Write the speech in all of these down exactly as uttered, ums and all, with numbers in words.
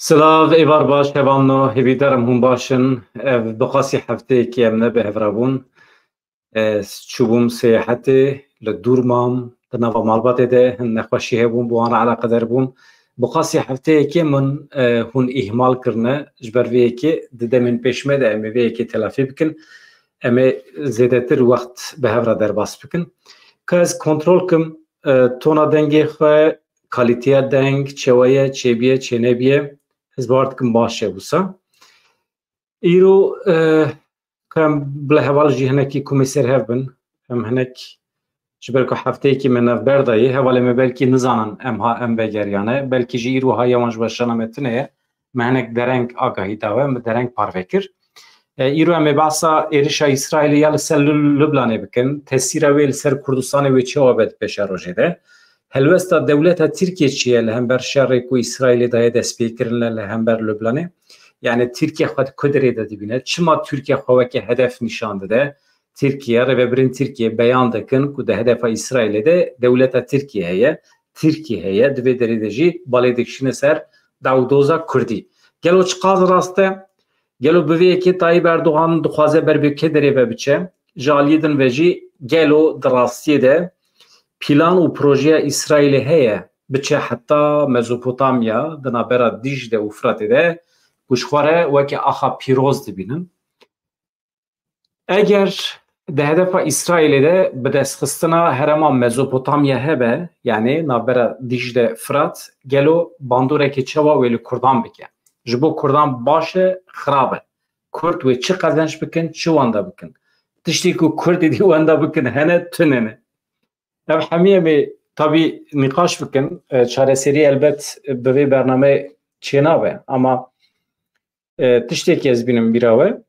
Silav, êvar baş, hevalno, hêvîdar im hûn baş in. Ev bi qasî hefteyekê em ne bi hev re bûn. Ez çûbûm seyahetê, li dûr mam, di nava malbatê de hin nexweşî hebûn, bi wan re eleqedar bûm. Bi qasî hefteyekê min, e, hûn îhmal kirine. Ji ber vê yekê di demên pêş me de em ê vê yekê telafî bikin. Em ê zêdetir wext bi hev re derbas bikin. Ka ez kontrol kim, e, tona dengê xwe, kalîteya deng, çewe ye, çêbûye, çênebûye. Ez bawer dikim baş e wisa. Îro, e, ka em bila heval jî hinekî komê ser hev bin. Em hinek ji ber ku hefteyekî me navber dayê, hevalê me belkî nizanin em ha em vegeriyane. Belkî jî îro ha yawan ji weşana me tune ye. Me hinek dereng agahî dawe, me dereng parve kir. E, îro em ê behsa êrişa Îsraîlê ya li ser Lu-, Lubnanê bikin. Tesîra wê li ser Kurdistanê wê çawa be di pêşerojê de? Helwesta dewleta Tirkiye çi ye li hember şerê ku Îsraîlê daye destpêkirin li, li hember Lubnanê? Yani Tirkiye xwe di ku derê de dibîne? Çima Tirkiye xwe weke hedef nîşan dide? Tirkiye, rêvebirên Tirkiye beyan dikin ku di hedefa Îsraîlê de dewleta Tirkiye heye, Tirkiye heye, di vê derê de jî balê dikişîne ser daw û doza Kurdî. Gelo çiqas rast e? Gelo bi vê yekê Tayyip Erdogan dixwaze ber bi kê derê ve biçe? Ji aliyê din ve jî gelo di rastiyê de plan û projeya Îsraîlê heye biçe heta Mezopotamya, di navbera Dîcle û Firatê de ku ji xwe re weke axa pîroz dibînin? Eger di hedefa Îsraîlê de bidestxistina herêma Mezopotamya hebe, yani navbera Dîcle Firat, gelo bandoreke çawa wê li Kurdan bike? Ji bo Kurdan baş e, xirab e? Kurd wê çi qezenç bikin, çi wenda bikin? Tiştê ku Kurd êdî wenda bikin hene, tune ne. Ev hemî em ê tabî nîqaş bikin. E, çareserî elbet bi vê bernameyê çênabe. Ama, e, tiştekî ez bînim bîra we.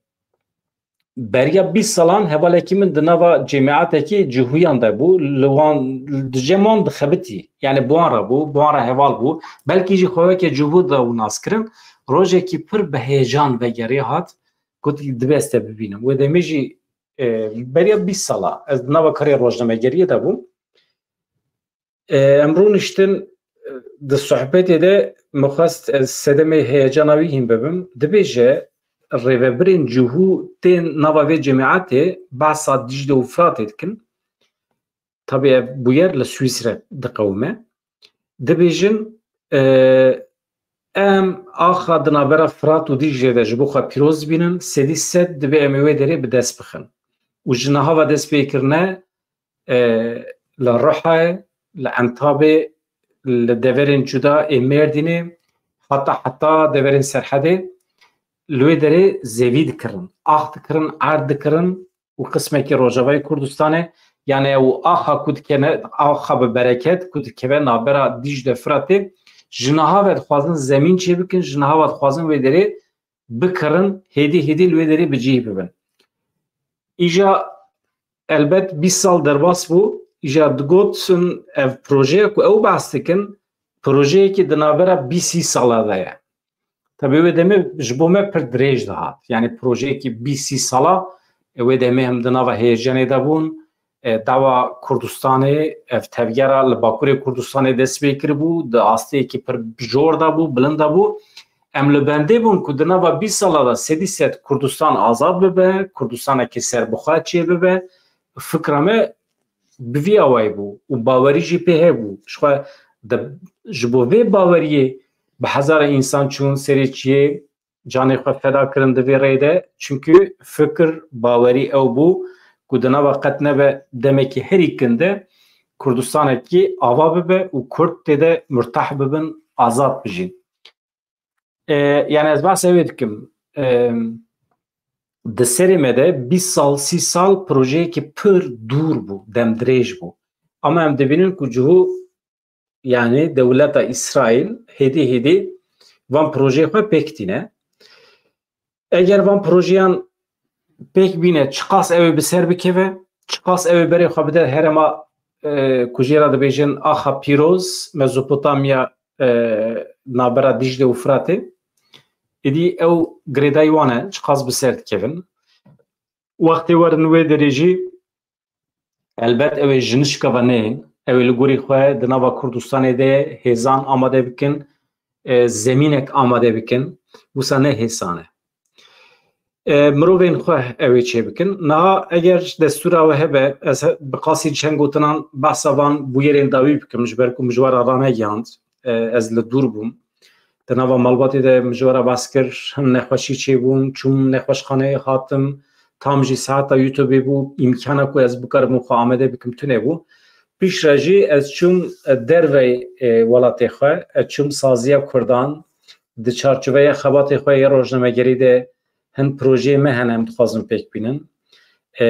Beriya bîst salan hevalekî min di nava cemaatekî cihûyan de bû. Li wan, di cem wan dixebitî. Yani bi wan re bû, bi wan re heval bû. Belkî jî xwe weke cihû de û nas kirin. Rojekî pir bi heyecan vegerî hat. Got, dibe ez te bibînim. Wê demê jî, e, beriya bîst sala ez di nava karê rojnamegeriyê de bûm. E, em rûniştin, e, di sohbetê de min xwest ez sedemê heyecana wî hîn bibim. Dibêje, rêvebirên cihû tên nava vê cemaetê behsa Dîcle û Firatê dikin. Tabî ev bûyer li Swîsre diqewime. Dibêjin, e, em axa di navbera Firat û Dîclê de ji bo xwe pîroz dibînin, sedî sed divê em ê wê derê bi dest bixin. Û ji niha ve dest pê kirine, e, li Ruhayê, li Entabê, li deverên cuda ê Mêrdînê, heta, heta deverên Serhedê, li wê derê zevî dikirin, ax dikirin, erd dikirin û qismekî Rojavayê Kurdistanê, yani ew axa ku dikene, axa bi bereket ku dikeve navbera Dîcle Firatê, ji niha ve dixwazin zemîn çêbikin, ji niha ve dixwazin wê derê bikirin, hêdî hêdî li wê derê bi cih bibin. Îja elbet bîst sal derbas bû, îja digotin ev projeya ku ew behs dikin, projeyekî di navbera bîst sî sala de ye. Tabî wê demê ji bo me pir dirêj dihat. Yani projeyekî bîst sî sala, e, wê demê em di nava heyecanê de bûn. E, dawa Kurdistanê, ev tevgera li Bakurê Kurdistanê dest pê kiribû, di asteyekî pir jor de bû, bilind de bû. Em li bendê bûn ku di nava bîst sala de sedî sed Kurdistan azad bibe, Kurdistanekî serbixwe çêbibe. Fikra me bi vî awayî bû û bawerî jî pê hebû. Ji xwe de, ji bo vê baweriyê bi hezara însan çûn serê çiyê, canê xwe feda kirin di vê rê de. Çimkî fikir, bawerî ew bû ku di nava qet nebe demekî herî kin de Kurdistanekî ava bibe û Kurd tê de murtah bibin, azad bijîn. E, yani ez behsa wê dikim. E, di serê me de bîst sal, sî sal projeyekî pir dûr bû, demdirêj bû. Ama em dibînin ku cihû, yani dewleta Îsraîl hêdî hêdî van projeyê xwe pêk tîne. Eger van projeyan pêk bîne, çiqas ew ê bi ser bikeve, çiqas ew ê berê xwe bide herêma, e, ku jê re dibêjin axa pîroz, Mezopotamya, e, navbera Dîcle û Firatê. Êdî ew girêdayî wan e, çiqas bi ser dikevin. Wextê werin wê derê jî, elbet ew ê ji nişka ve neyên, ew ê li gorî xwe di nava Kurdistanê de hêzan amade bikin, e, zemînek amade bikin, wisa ne hêsan e. E, mirovên xwe ew ê çêbikin. Niha eger destûra we hebe, ez he-, bi qasî çend gotinan behsa van bûyerên dawî bikim, ji ber ku min ji we re ranegihand, e, ez li dûr bûm. Di nava malbatê de min ji we re behs kir, hin nexweşî çêbûn, çûm nexweşxaneyê hatim, tam jî saeta YouTube bû, îmkana ku ez bikaribim xwe amade bikim tune bû. Piştre jî ez çûm dervey, e, welatê xwe, ez çûm saziya Kurdan, di çarçoveya xebatê xwe yê rojnamegerî de hin projeyê me hene em dixwazin pêk bînin. E,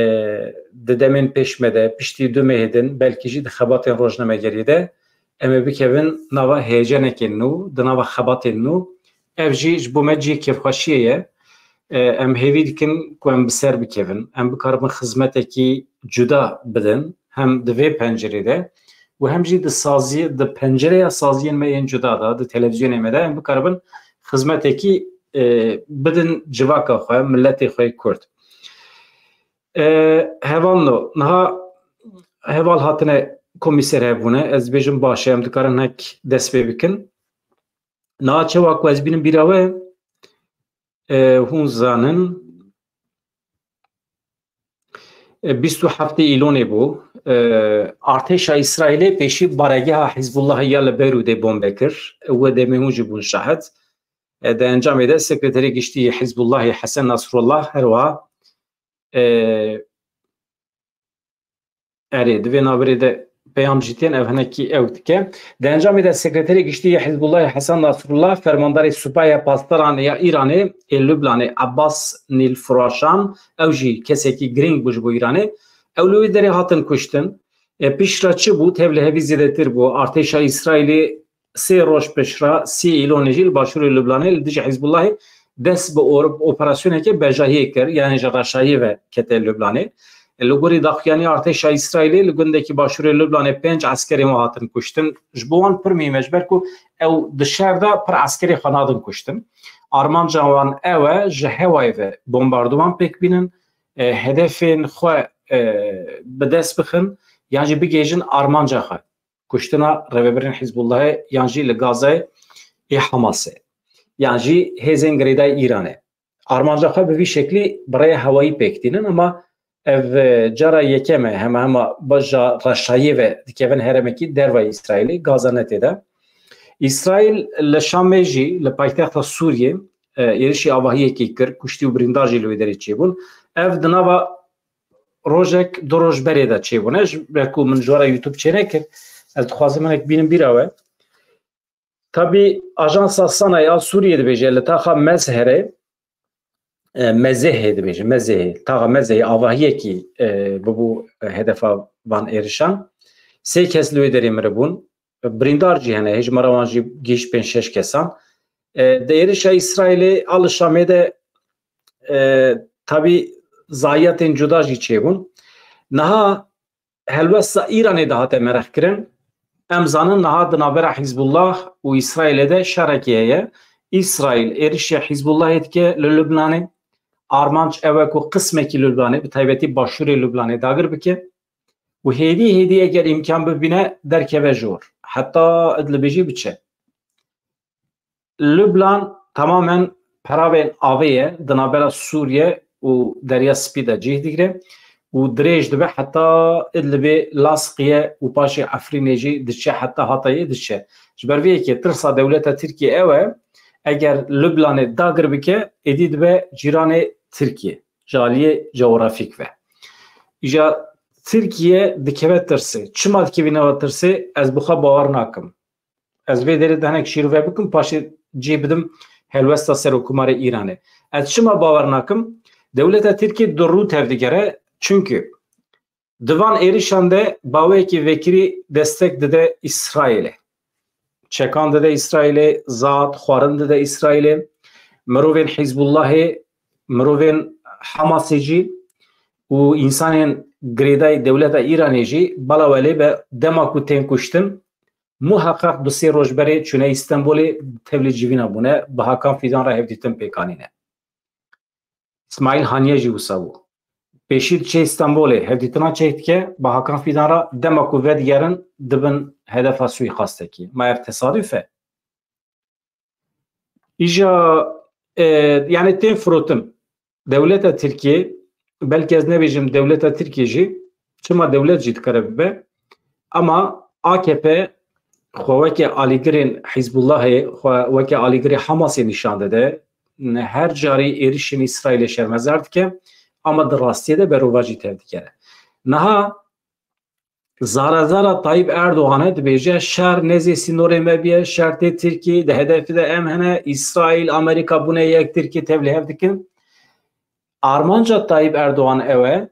di demên pêş me de, piştî du mehê din, belkî jî di xebatên rojnamegerî de em ê bikevin nava heyecanekên nû, di nava xebatên nû. Ev jî ji bo me cihê kêfxweşiyê ye. E, em hêvî dikin ku em bi ser bikevin, em bikaribin xizmetekî cuda bidin, hem di vê pencerê de û hem jî di saziyê, di pencereya saziyên me yên cuda de, di televîzyonê me de em bikaribin xizmetekî, e, bidin civaka xwe, miletê xwe yê Kurd. E, hevalno, niha heval hatine komî ser hev bûne, ez dibêjim baş e, em dikarin hinek dest pê bikin. Niha çawa ku ez bînim bîra we, e, hûn zanin, e, bîst û heftê Îlonê bû. E, artêşa Îsraîlê pêşî baregeha Hizbullahê ya li Beyrûdê bombe kir. Wê demê hûn jî bûn şahid. E, di encamê de Sekreterê Giştî yê Hizbullahê Hesen Nasrullah her wiha, e, Erê, di vê navberê de peyam jî tên, ev hinekî ew dike. Di encamê de Sekreterê Giştî yê Hizbullahê Hesen Nasrullah, fermandarê Supaya Pasdaran ya Îranê ê Lubnanê Abbas Nîlfiraşan, ew jî kesekî girîng bû ji bo Îranê. Ew li wê derê hatin kuştin. E, piştre çi bû? Tevlihevî zêdetir bû. Artêşa Îsraîlê sê roj piştre, sê Îlonê jî li başûrê Lubnanê li dijî Hizbullahê dest bi or-, operasyoneke bejahiyê kir, yanî ji reşahiyê ve kete Lubnanê. Li gorî daxuyanî artêşa Îsraîlê li gundekî başûrê Lubnanê pênc eskerên wan hatin kuştin. Ji bo wan pir muhîm e, ji ber ku ew di şer de pir eskerê xwe nadin kuştin. Armanca wan ew e, ji hewayê ve bombarduman pêk bînin, e, hedefên xwe, e, bi dest bixin, yan jî bigihêjin armanca xwe. Kuştina rêvebirên Hizbullahê yan jî li Gazayê ê Hamasê, yan jî hêzên girêdayî Îranê. Armanca xwe bi vî şeklî bi rêya hewayî pêk tînin, ama ev, e, cara yekem e, hema hema baja reşayê ve dikevin herêmekî derva Îsraîlê, Gaza ne tê de. Îsraîl li Şamê jî, li paytexta Sûriyê, e, êrişî avahiyekê kir, kuştî û birîndar jî li wê derê çêbûn. Ev di nava rojek, du roj berê de çêbûne. Ji ber ku min ji we re YouTube çênekir, ez dixwazim hinek bînim bîra we. Tabî ajansa Sana ya Sûriyê dibêje li taxa Mezherê, e, Mezehê dibêje, Mezehê, taxa Mezehê avahiyekî, e, bibû, e, hedefa van êrişan. Sê kes li wê derê miribûn. Birîndar jî hene, hêjmara wan jî gihîşt pênc şeş kesan. E, di êrişa Îsraîlê a li Şamê de, e, tabî zayiyatên cuda jî çêbûn. Niha helwesta Îranê dihate merexkirin. Em zanin niha di navbera Hizbullah û Îsraîlê de şerekî heye. Îsraîl êrişê Hizbullahê dike li Lubnanê. Armanc ew e ku qismekî Lubnanê, bi taybetî başûrê Lubnanê dagir bike. Û hêdî hêdî eger îmkan bibîne derkeve jor. Heta Idlibê jî biçe. Lubnan tamamen peravên avê ye, di navbera Sûriye û Derya Spî de cih digire û dirêj dibe heta Idlibê, Lasqiye û paşê Efrînê jî diçe, heta Hatayê diçe. Ji ber vê yekê tirsa dewleta Tirkiye ew e, eger Lubnanê dagir bike, êdî dibe cîranê Tirkiye, ji aliyê coğrafîk ve. Îja Tirkiye dikeve tirsê. Çima dikevî nava tirsê? Ez bi xwe bawer nakim. Ez vê derê de hinek şîrove bikim, paşê cih bidim helwesta Serokkomarê Îranê. Ez çima bawer nakim? Dewleta Tirkiyê du rû tevdigere, çimkî di van êrişan de baweyekî vekirî destek dide Îsraîlê. Çekan dide Îsraîlê, zat, xwarin dide Îsraîlê. Mirovên Hizbullahê, mirovên Hamasê jî û însanên girêdayî dewleta Îranê jî bala welê be dema ku tên kuştin, muheqeq du sê roj berê çûne Îstenbolê, tevlî civîna bûne, bi Hakan Fîdan re hevdîtin pêk anîne. Îsmaîl Haniye jî wisa bû. Pêşî diçe Îstenbolê, hevdîtina çêdike, bi Hakan Fîdan re dema ku vedigerin dibin hedefa suîqastekî. Ma ev tesaduf e? Îja, e, yani tên firotin. Dewleta Tirkiye, belkî ez nebêjim dewleta Tirkiye jî, çima dewlet jî dikare bibe, ama A K P xwe weke alîgirên Hizbullahê, xwe weke alîgirê Hamasê nîşan dide. Her carî êrişên Îsraîlê şermezar dike, ama di rastiyê de berovajî tevdigere. Niha zara zara Tayyip Erdogan e, dibêje şer nêzê sînorê me biye, şer tê Tirkiyê, di hedefê de em hene, Îsraîl, Amerîka bûne yek, Tirkiye tevlihev dikin. Armanca Tayyip Erdogan ew e,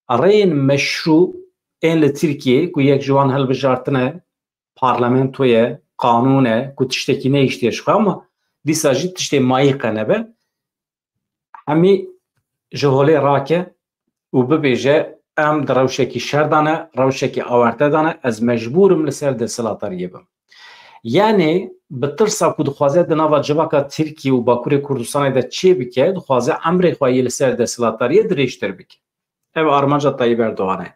rêyên meşrû ên li Tirkiyê ku yek ji wan hilbijartine, parlamento ye, qanûn e, ku tiştekî nehiştiye ji xwe, ama dîsa jî tiştê mayî qe nebe, hemî ji holê rake û bibêje, em di rewşekî şer de ne, rewşekî awarte de ne, ez mecbûr im li ser desthilatdariyê bim. Yanî bi tirsa ku dixwaze di nava civaka Tirkiyê û Bakurê Kurdistanê de çê bike, dixwaze emrê xwe yê li ser desthilatdariyê dirêjtir bike. Ev armanca Tayyip Erdogan e.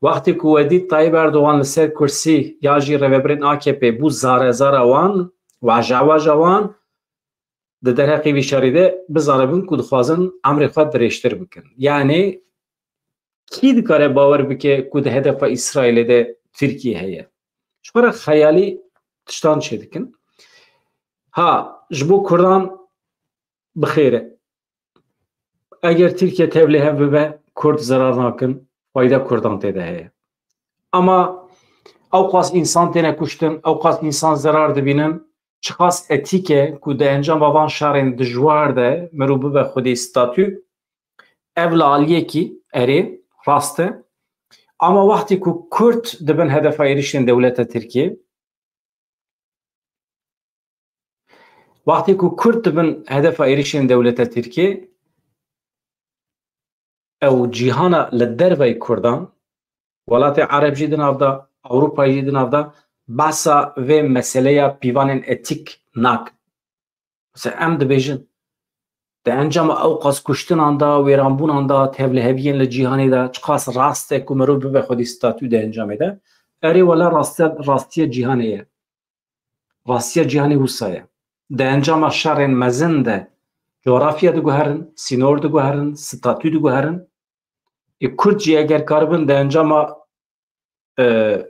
Wextê ku we dît Tayyip Erdogan li ser kursî ya jî rêvebirên A K P bû zare zara wan, waja waja wan, di derheqê vî şerî de bizanibin ku dixwazin emrê xwe dirêjtir bikin. Yanî kî dikare bawer bike ku di hedefa Îsraîlê de Tirkiye heye? Ji xwe re xeyalî tiştan çêdikin. Ha, ji bo Kurdan bi xêr e. Eger Tirkiye tevlîhev bibe, Kurd zerar nakin, fayda Kurdan tê de heye. Ama ewqas însan têne kuştin, ewqas însan zerar dibînin, çiqas etîk e ku di encama van şerên dijwar de mirov bibe xwedî statû, ev li aliyekî erê, rast e. Ama wextê ku Kurd dibin hedefa êrişên dewleta Tirkiyê, wextê ku Kurd dibin hedefa êrişên dewleta Tirkiyê, ew cîhana li derveyî Kurdan, welatê Ereb jî di nav de, Ewropa jî di nav de, behsa vê meseleya pîvanên etîk nakin. Mesela em dibêjin, di encama ewqas kuştinan de, wêranbûnan de, tevliheviyên li cîhanê de, çiqas rast e ku mirov bibe xwedî statû di encamê de? Erê wele rastiya, rastiya cîhanê ye. Rastiya cîhanê wisa ye. Di encama şerên mezin de coğrafya diguherin, sînor diguherin, statû diguherin. Ê Kurd jî eger karibin di encama, e,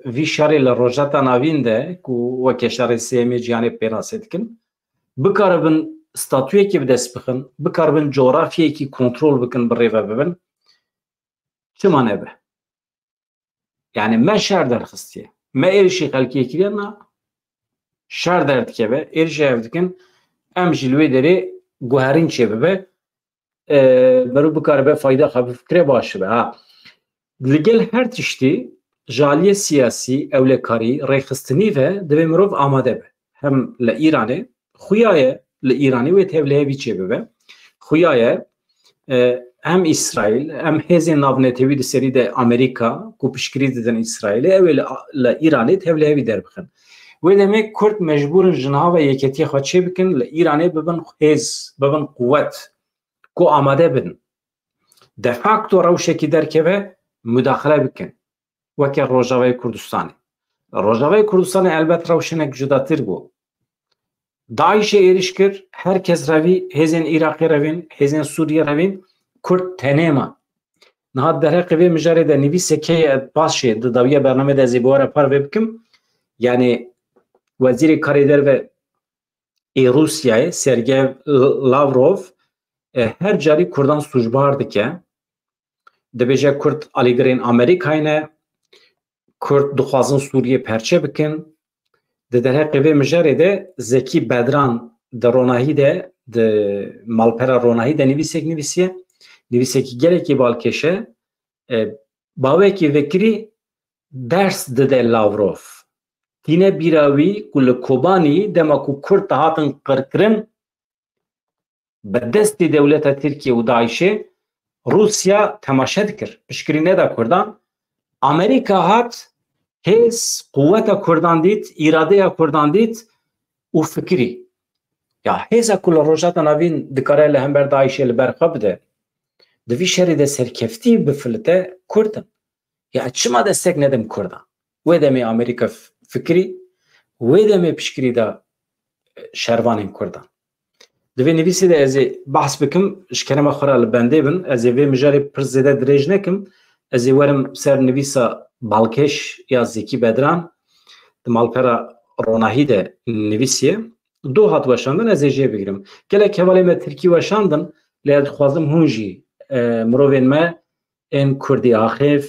vî şerê li Rojheta Navîn de ku weke şerê sêyemê cîhanê pênasê dikin, bikaribin statûyekê bi dest bixin, bikaribin coğrafyayekî kontrol bikin, bi rê ve bibin, çima nebe? Yani me şer derxistiye. Me êrişî xelkê kiriye, na şer derdikeve, êrişê hev dikin, em jî li wê derê guherîn çêbibe, e, merû bikaribe fayda xwe bifikire baş bibe. Ha. Li gel her tiştî, ji aliyê siyasî, ewlekarî, rêxistinî ve divê mirov amade be. Hem li Îranê, xuya ye li Îranê wê tevlihevî çêbibe. Xuya ye, e, hem Îsraîl, hem hêzên navnetewî di serî de Amerîka, ku piştgirî didin Îsraîlê, ew ê li, li Îranê tevlihevî derbixin. Wê demê Kurd mecbûr in ji niha ve yeketiyê xwe çêbikin, li Îranê bibin hêz, bibin quwet, ku amade bin. De facto rewşekî derkeve, mudaxile bikin. Weke Rojavayê Kurdistanê. Rojavayê Kurdistanê elbet rewşenek cudatir bû. DAIŞê êriş kir, her kes revî, hêzên Iraqê revîn, hêzên Sûriyê revîn, Kurd tenê ma. Niha derheqê vê mijarê de nivîsek heye, paşê di dawiya bernamê de ez ê bi we re parve bikim. Yani Wezîrê Karê Derve ê Rûsyayê, Sergey Lavrov, e, her carî Kurdan sûcbar dike. Dibêje Kurd alîgirên Amerîkayê ne, Kurd dixwazin Sûriyê perçe bikin. Di derheqê vê mijarê de Zekî Bedran di Ronahî de, di malpera Ronahî de nivîsek nivîsiye. Nivîsekî gelekî balkêş e. E, bawekî vekirî ders dide Lavrov. Tîne bîra wî ku li Kobanî dema ku Kurd dihatin qirkirin, bi destê dewleta Tirkiye û DAIŞê Rûsya temaşe dikir. Piştgirî neda Kurdan. Amerîka hat, hêz, quweta Kurdan dît, îradeya Kurdan dît û fikirî. Ya hêza ku li Rojheta Navîn dikare li hember DAIŞê li ber xwe bide, di vî şerê de serkeftî bifilite Kurd in. Ya çima destek nedim Kurdan? Wê demê Amerîka f-, fikirî, wê demê piştgirî da, e, şervanên Kurdan. Di vê nivîsê de ez ê behs bikim, ji kerema xwe re li bendê bin. Ez ê vê mijarê pir zêde dirêj nekim. Ez ê werim ser nivîsa balkêş ya Zekî Bedran, di malpera Ronahî de nivîsiye. Doh hat weşandin, ez ê jê bigirim. Gelek hevalê me tirkî weşandin, lê ez dixwazim hûn jî, e, mirovên me ên kurdî axêf,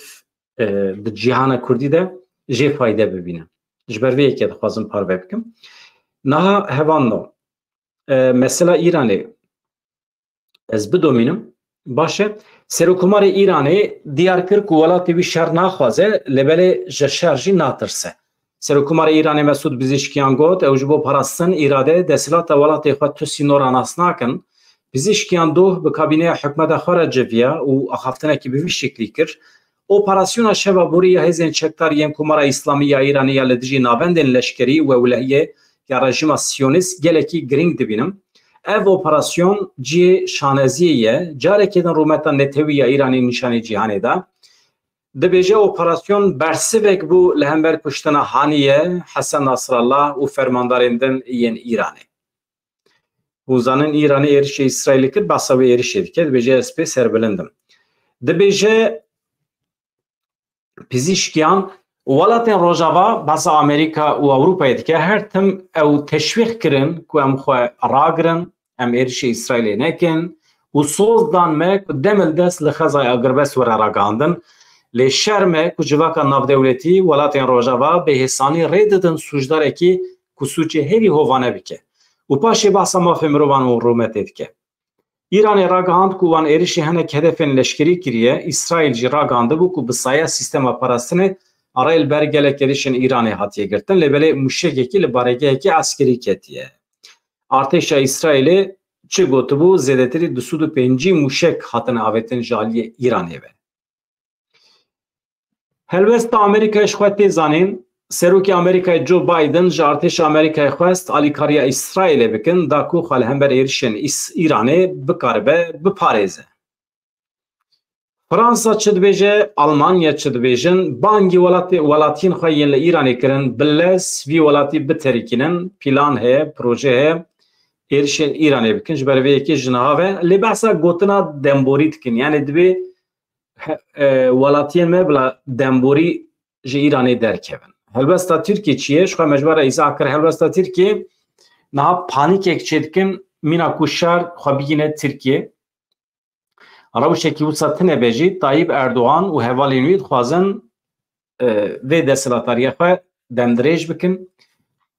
e, di cîhana kurdî de jê fayde bibîne. Ji ber vê yekê dixwazim parve bikim. Niha hevalno, e, mesela Îranê ez bidomînim. Baş e, Serokkomarê Îranê diyar kir ku welatê wî şer naxwaze, lê belê ji şer jî natirse. Serokkomarê Îranê Mesûd Pizîşkiyan got, ew ji bo parastin îrade desthilata welatê xwe tu sînora nas nakin. Pizîşkiyan doh bi kabîneya hikûmeta xwe re civiya û axaftinekî bi vî şeklî kir. Operasyona şeva borî ya hêzên çekdar yên Komara Îslamî ya Îranê ya li dijî navendên leşkerî û ewlehiyê ya rejîma Siyonîst gelekî girîng dibînim. Ev operasyon cihê şaneziyê ye. Carekê din rûmeta netewî ya Îranê nîşanî cîhanê da. Dibêje operasyon bersivek bû li hember kuştina Haniye, Hesen Nasrallah û fermandarên din yên Îranê. Hûn zanin Îranê êrişê Îsraîlê kir, behsa wê êrişê dike, dibêje ez pê serbilind im. Dibêje Pizîşkiyan, welatên Rojava behsa Amerîka û Ewropayê dike, her tim ew teşwîq kirin ku em xwe ragirin, em êrişê Îsraîlê nekin û soz dan me ku demildest li xezayê agirbest were ragihandin. Lê şerm e ku civaka navdewletî welatên Rojava bêhêsanî rê didin sûcdarekî ku sûcê herî hovane bike û paşê behsa mafê mirovan û rûmetê dike. Îranê ragihand ku wan êrişî hinek hedefên leşkerî kiriye. Îsraîl jî ragihandibû ku bi saya sîstema parastinê rê li ber gelek êrişên Îranê hatiye girtin, lê belê mûşekekî li baregehekî eskerî ketiye. Artêşa Îsraîlê çi gotibû, zêdetirî du sed û pêncî mûşek hatine avêtin ji aliyê Îranê ve. Helwesta Amerîkayê ji xwe tê zanîn. Serokê Amerîkayê Joe Biden ji artêşa Amerîkayê xwest alîkariya Îsraîlê bikin, da ku xwe li hember êrişên Îs-, Îranê bikaribe biparêze. Fransa çi dibêje, Almanya çi dibêjin, bangî welatê-, welatiyên xwe yên li Îranê kirin, bi lez vî welatî biterikînin, plan heye, proje heye, êrişên Îranê bikin, ji ber vê yekê ji niha ve. Lê behsa gotina demborî dikin, yanî divê he-, e, welatiyên me bila demborî ji Îranê derkevin. Helwesta Tirkiyê çi ye? Ji xwe me ji ber re îzah kir. Helwesta Tirkiyê niha panîkek çêdikin, mîna ku şer xwe bigîne Tirkiyê. Rewşekî wisa tune be jî, Tayyip Erdogan û hevalên wî dixwazin, e, vê desthilatdariya xwe demdirêj bikin.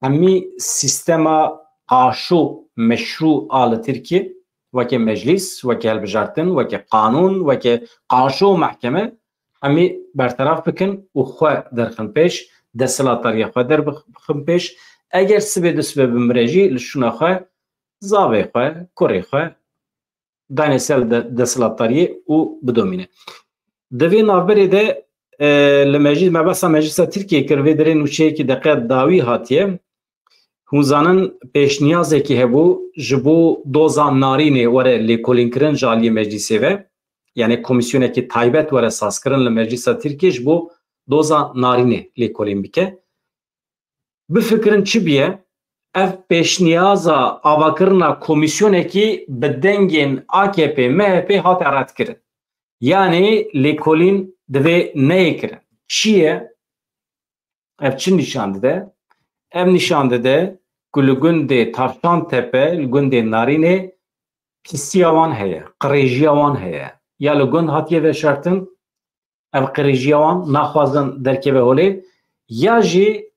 Hemî sîstema qaşo meşrû a li Tirkiyê, weke meclîs, weke hilbijartin, weke qanûn, weke qaşo mehkeme, hemî berteraf bikin û xwe derxin pêş, desthilatdariya xwe derbixin pêş. Eger sibê du sibê bimire jî li şûna xwe, zavê xwe, kurê xwe dayne ser de-, desthilatdariyê û bidomîne. Di vê navberê de, e, li meclis, mebehsa Meclisa Tirkiyê kir, vê derê nûçeyekî deqe dawî hatiye. Hûn zanin pêşniyazekî hebû ji bo doza narînê were lêkolînkirin ji aliyê meclîsê ve. Yanî komîsyonekî taybet were sazkirin li Meclîsa Tirkiyê ji bo doza narînê lêkolîn bike. Bifikirin çi biye? Ev pêşniyaza avakirina komîsyonekî bi dengên A K P, M H P hate redkirin. Yanî lêkolîn divê neyê kirin. Çi ye? Ev çi nîşan dide? Ev nîşan dide ku li gundê Tavşantepe, li gundê Narînê pîsiya wan heye, qirêjiya wan heye. Ya li gund hatiye veşartin, ev qirêjiya wan naxwazin derkeve holê, ya jî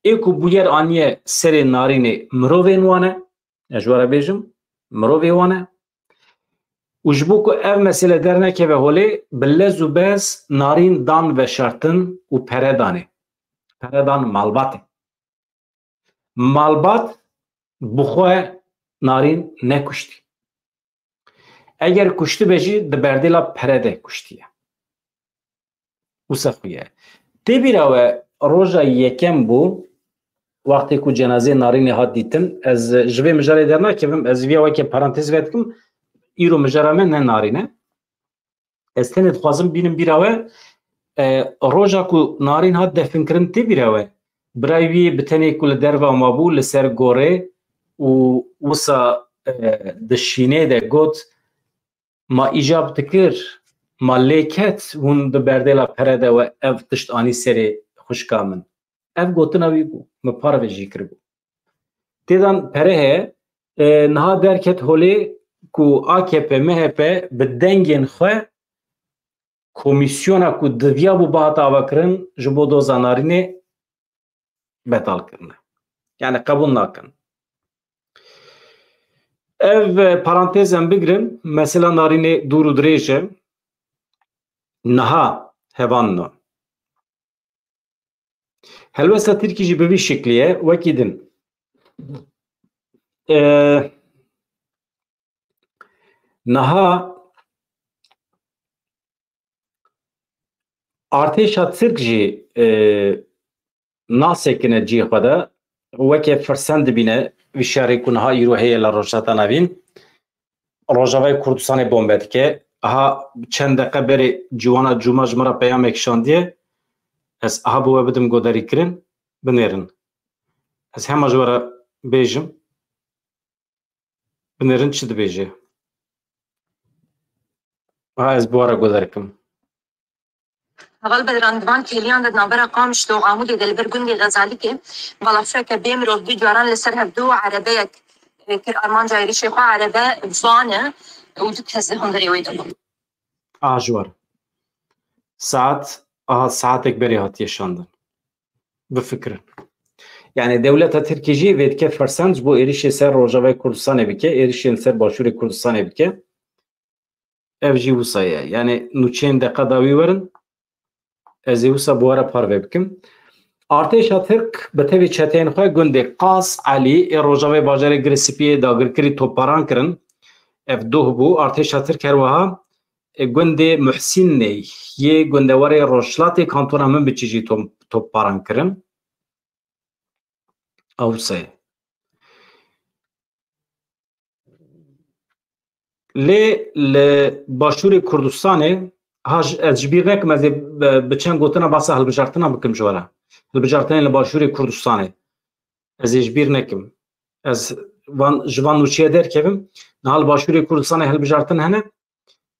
ê ku bûyer aniye serê Narînê mirovên wan e, ez ji we re bêjim, mirovê wan e. Û ji bo ku ev mesele dernekeve holê, bi lez û bez Narîn dan veşartin û pere danê. Pere dan malbatê. Malbat bi xwe Narîn nekuştî. Eger kuştibe jî di berdêla pere de kuştiye. Wisa xuye. Tê bîra we roja yekem bû, wextê ku cenazeyê Narînê hat dîtin. Ez ji vê mijarê dernakevim, ez viya weke parantez vedikim. Îro mijara me ne Narîn e. Ez tenê dixwazim bînim bîra we, e, roja ku Narîn hat definkirin tê bîra we. Birayê wî bi tenê ku li derve mabû li ser gorê û wisa e, di şînê de got, ma îcab dikir, ma lê ket hûn di berdêla pere de we ev tişt anî serê xwişka min. Ev gotina wî bû, min parve jî kiribû. Têdan pere heye, e, niha derket holê ku A K P, M H P bi dengên xwe komîsyona ku diviyabû bihata avakirin ji bo doza narînê betal kirine. Yani qebûl nakin. Ev, e, parantez em bigirin, mesela narînê dûr û dirêj e. Niha hevanno. Helwesta Tirkî jî bi vî şiklî ye, wekî din. E, niha artêşa Tirk jî, e, nasekine cihê xwe de, weke firsend dibîne vî şerê ku niha îro heye li Rojhilata Navîn. Rojavayê Kurdistanê bombe dike. Aha çend deqe berê Ciwana Cuma ji min re peyamek şandiye. Ez aha bi we bidim godarîkirin, binêrin. Ez hema ji we re bêjim. Binêrin çi dibêje. Ha, ez bi we re godarîkim. Heval Bedran, di van kêliyan de di navbera Qamişlo û Amûdê de li ber gundê Xezalikê balafireke bê mirov du caran li ser hevdu erebeyek, e, kir armanca êrişê xwe. Erebe van e û du kes li hundirê wê de bûn. Aha ji we re. Saet, aha saetek berê hatiye şandin. Bifikirin. Yani dewleta Tirkî jî vê dike fersend ji bo êrişê ser Rojavayê Kurdistanê bike, êrişên ser Başûrê Kurdistanê bike. Ev jî wisa ye. Yani nûçeyên deqa dawî werin, ez ê wisa bi we re parve bikim. Artêşa Tirk bi tevî çeteyên xwe gundê Qas Elî ê rojavê bajarê Girê Spiyê dagirkirî topbaran kirin. Ev doh bû. Artêşa Tirk her wiha, e, gundê Muhsînê yê gundewarê rojhilatê kantona Minbiçî jî tom-, topbaran kirin. Ew wisa ye. Lê li Başûrê Kurdistanê, ha, ji, ez ji bîr nekim, ez ê bi, bi çend gotina basa hilbijartina bikim ji we re. Hilbijartinên li Başûrê Kurdistanê. Ez ê ji bîr nekim. Ez van, ji van nûçeya derkevim. Niha li Başûrê Kurdistanê hilbijartin hene.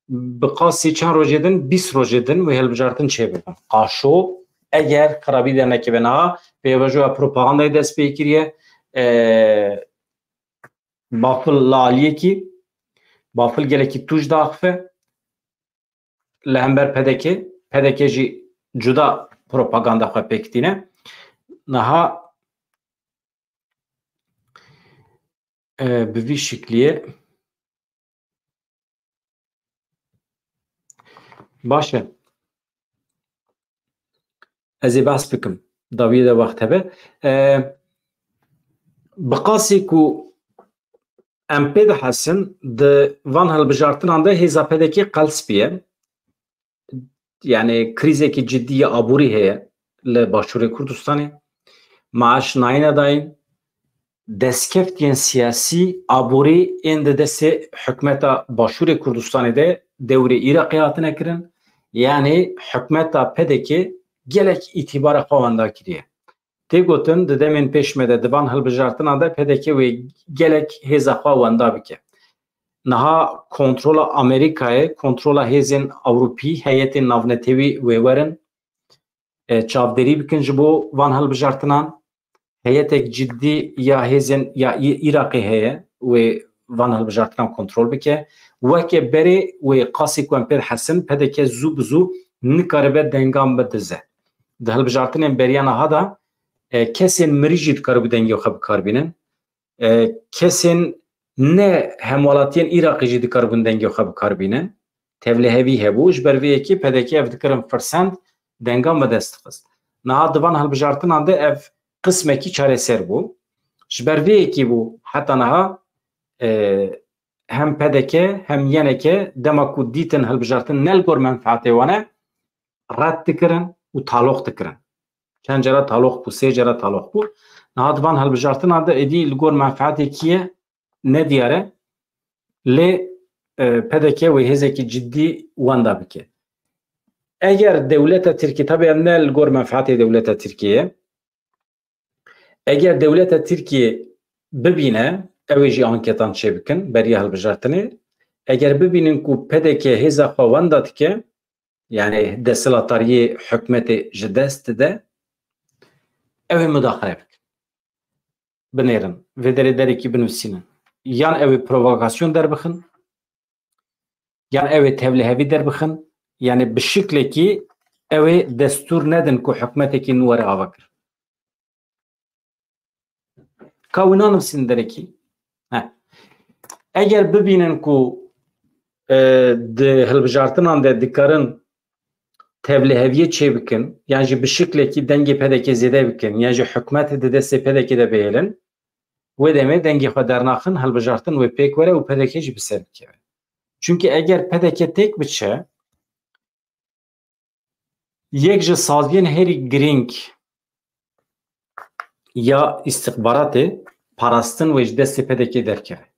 Bi qasî çend rojê din, bîst rojê din wê hilbijartin çêbibe. Qaşo, eger xirabî dernekeve niha, pêvajoya propagandayê dest pê kiriye, e, bafil li aliyekî, bafil gelekî tûj diaxife li hember P D K, P D K jî cuda propaganda xwe pêk tîne. Niha, e, bi vî şikliyê. Baş e. Ez ê behs bikim. Dawiyê de wext hebe. E, bi qasî ku em pê dihesin, di van hilbijartinan de hêza P D K qels bûye. Yani krîzekî cidî ya aborî heye li Başûrê Kurdistanê. Maaş nayêne dayîn. Destkeftiyên siyasî, aborî ên di destê hikûmeta Başûrê Kurdistanê de dewrê Iraqê hatine kirin. Yani hikûmeta P D K gelek îtîbara xwe wenda kiriye. Tê gotin, di demên pêş me de di van hilbijartinan de P D K wê gelek hêza xwe wenda bike. Niha kontrola Amerîkayê, kontrola hêzên Ewropî, heyetên navnetewî wê werin, e, çavdêrî bikin ji bo van hilbijartinan. Heyetek cidî ya hêzên ya Î-, Iraqê heye, wê van hilbijartinan kontrol bike. Weke berê wê qasî ku em pê dihesin, P D K zû bi zû nikaribe dengan bidize. Di hilbijartinên beriya niha de, e, kesên mirî jî dikaribû dengê xwe bi kar bînin. E, kesên ne hemwelatiyên Iraqê jî dikaribûn dengê xwe bi kar bînin. Tevlihevî hebû. Ji ber vê yekê P D K ev dikirin firsend, dengan bi dest dixist. Niha di van hilbijartinan de ev qismekî çareser bû. Ji ber vê yekê bû heta niha, e, hem P D K hem Y N K dema ku dîtin hilbijartin ne li gor menfeetê wan e, red dikirin û taloq dikirin. Çend cara taloq bû, sê cara taloq bû. Niha di van hilbijartinan de êdî li gor menfeetê kî ye nediyar e. Lê, e, P D K wê hêzekî cidî wenda bike. Eger dewleta Tirkî, tabi em ne li gor menfeetê dewleta Tirkiyê ye, eger dewleta Tirkiyê bibîne, Ew ê jî anketan çêbikin beriya hilbijartinê. Eger bibînin ku P D K hêza xwe wenda dike, yani desthilatariyê hikûmetê ji dest dide, ew ê mudaxile bikin. Binêrin, vê derê derekî binivîsînin. Yan ew ê provokasyon derbixin, yan ew ê tevlihevî derbixin, yani bi şiklekî ew ê destûr nedin ku hikûmetekî nû were avakirin. Ka wina nivîsîn derekî. Heh. Eger bibînin ku, e, di hilbijartinan de dikarin tevliheviyê çêbikin, yan jî bi şiklekî dengê P D K zêde bikin, yan jî hikûmetê di destê P D K de bihêlin, wê demê dengê xwe dernaxin, hilbijartin wê pêk were û P D K jî bi ser bikeve. Çimkî eger P D K têk biçe, yek ji saziyên herî girîng ya îstixbaratê parastin wê ji destê P D K derkeve.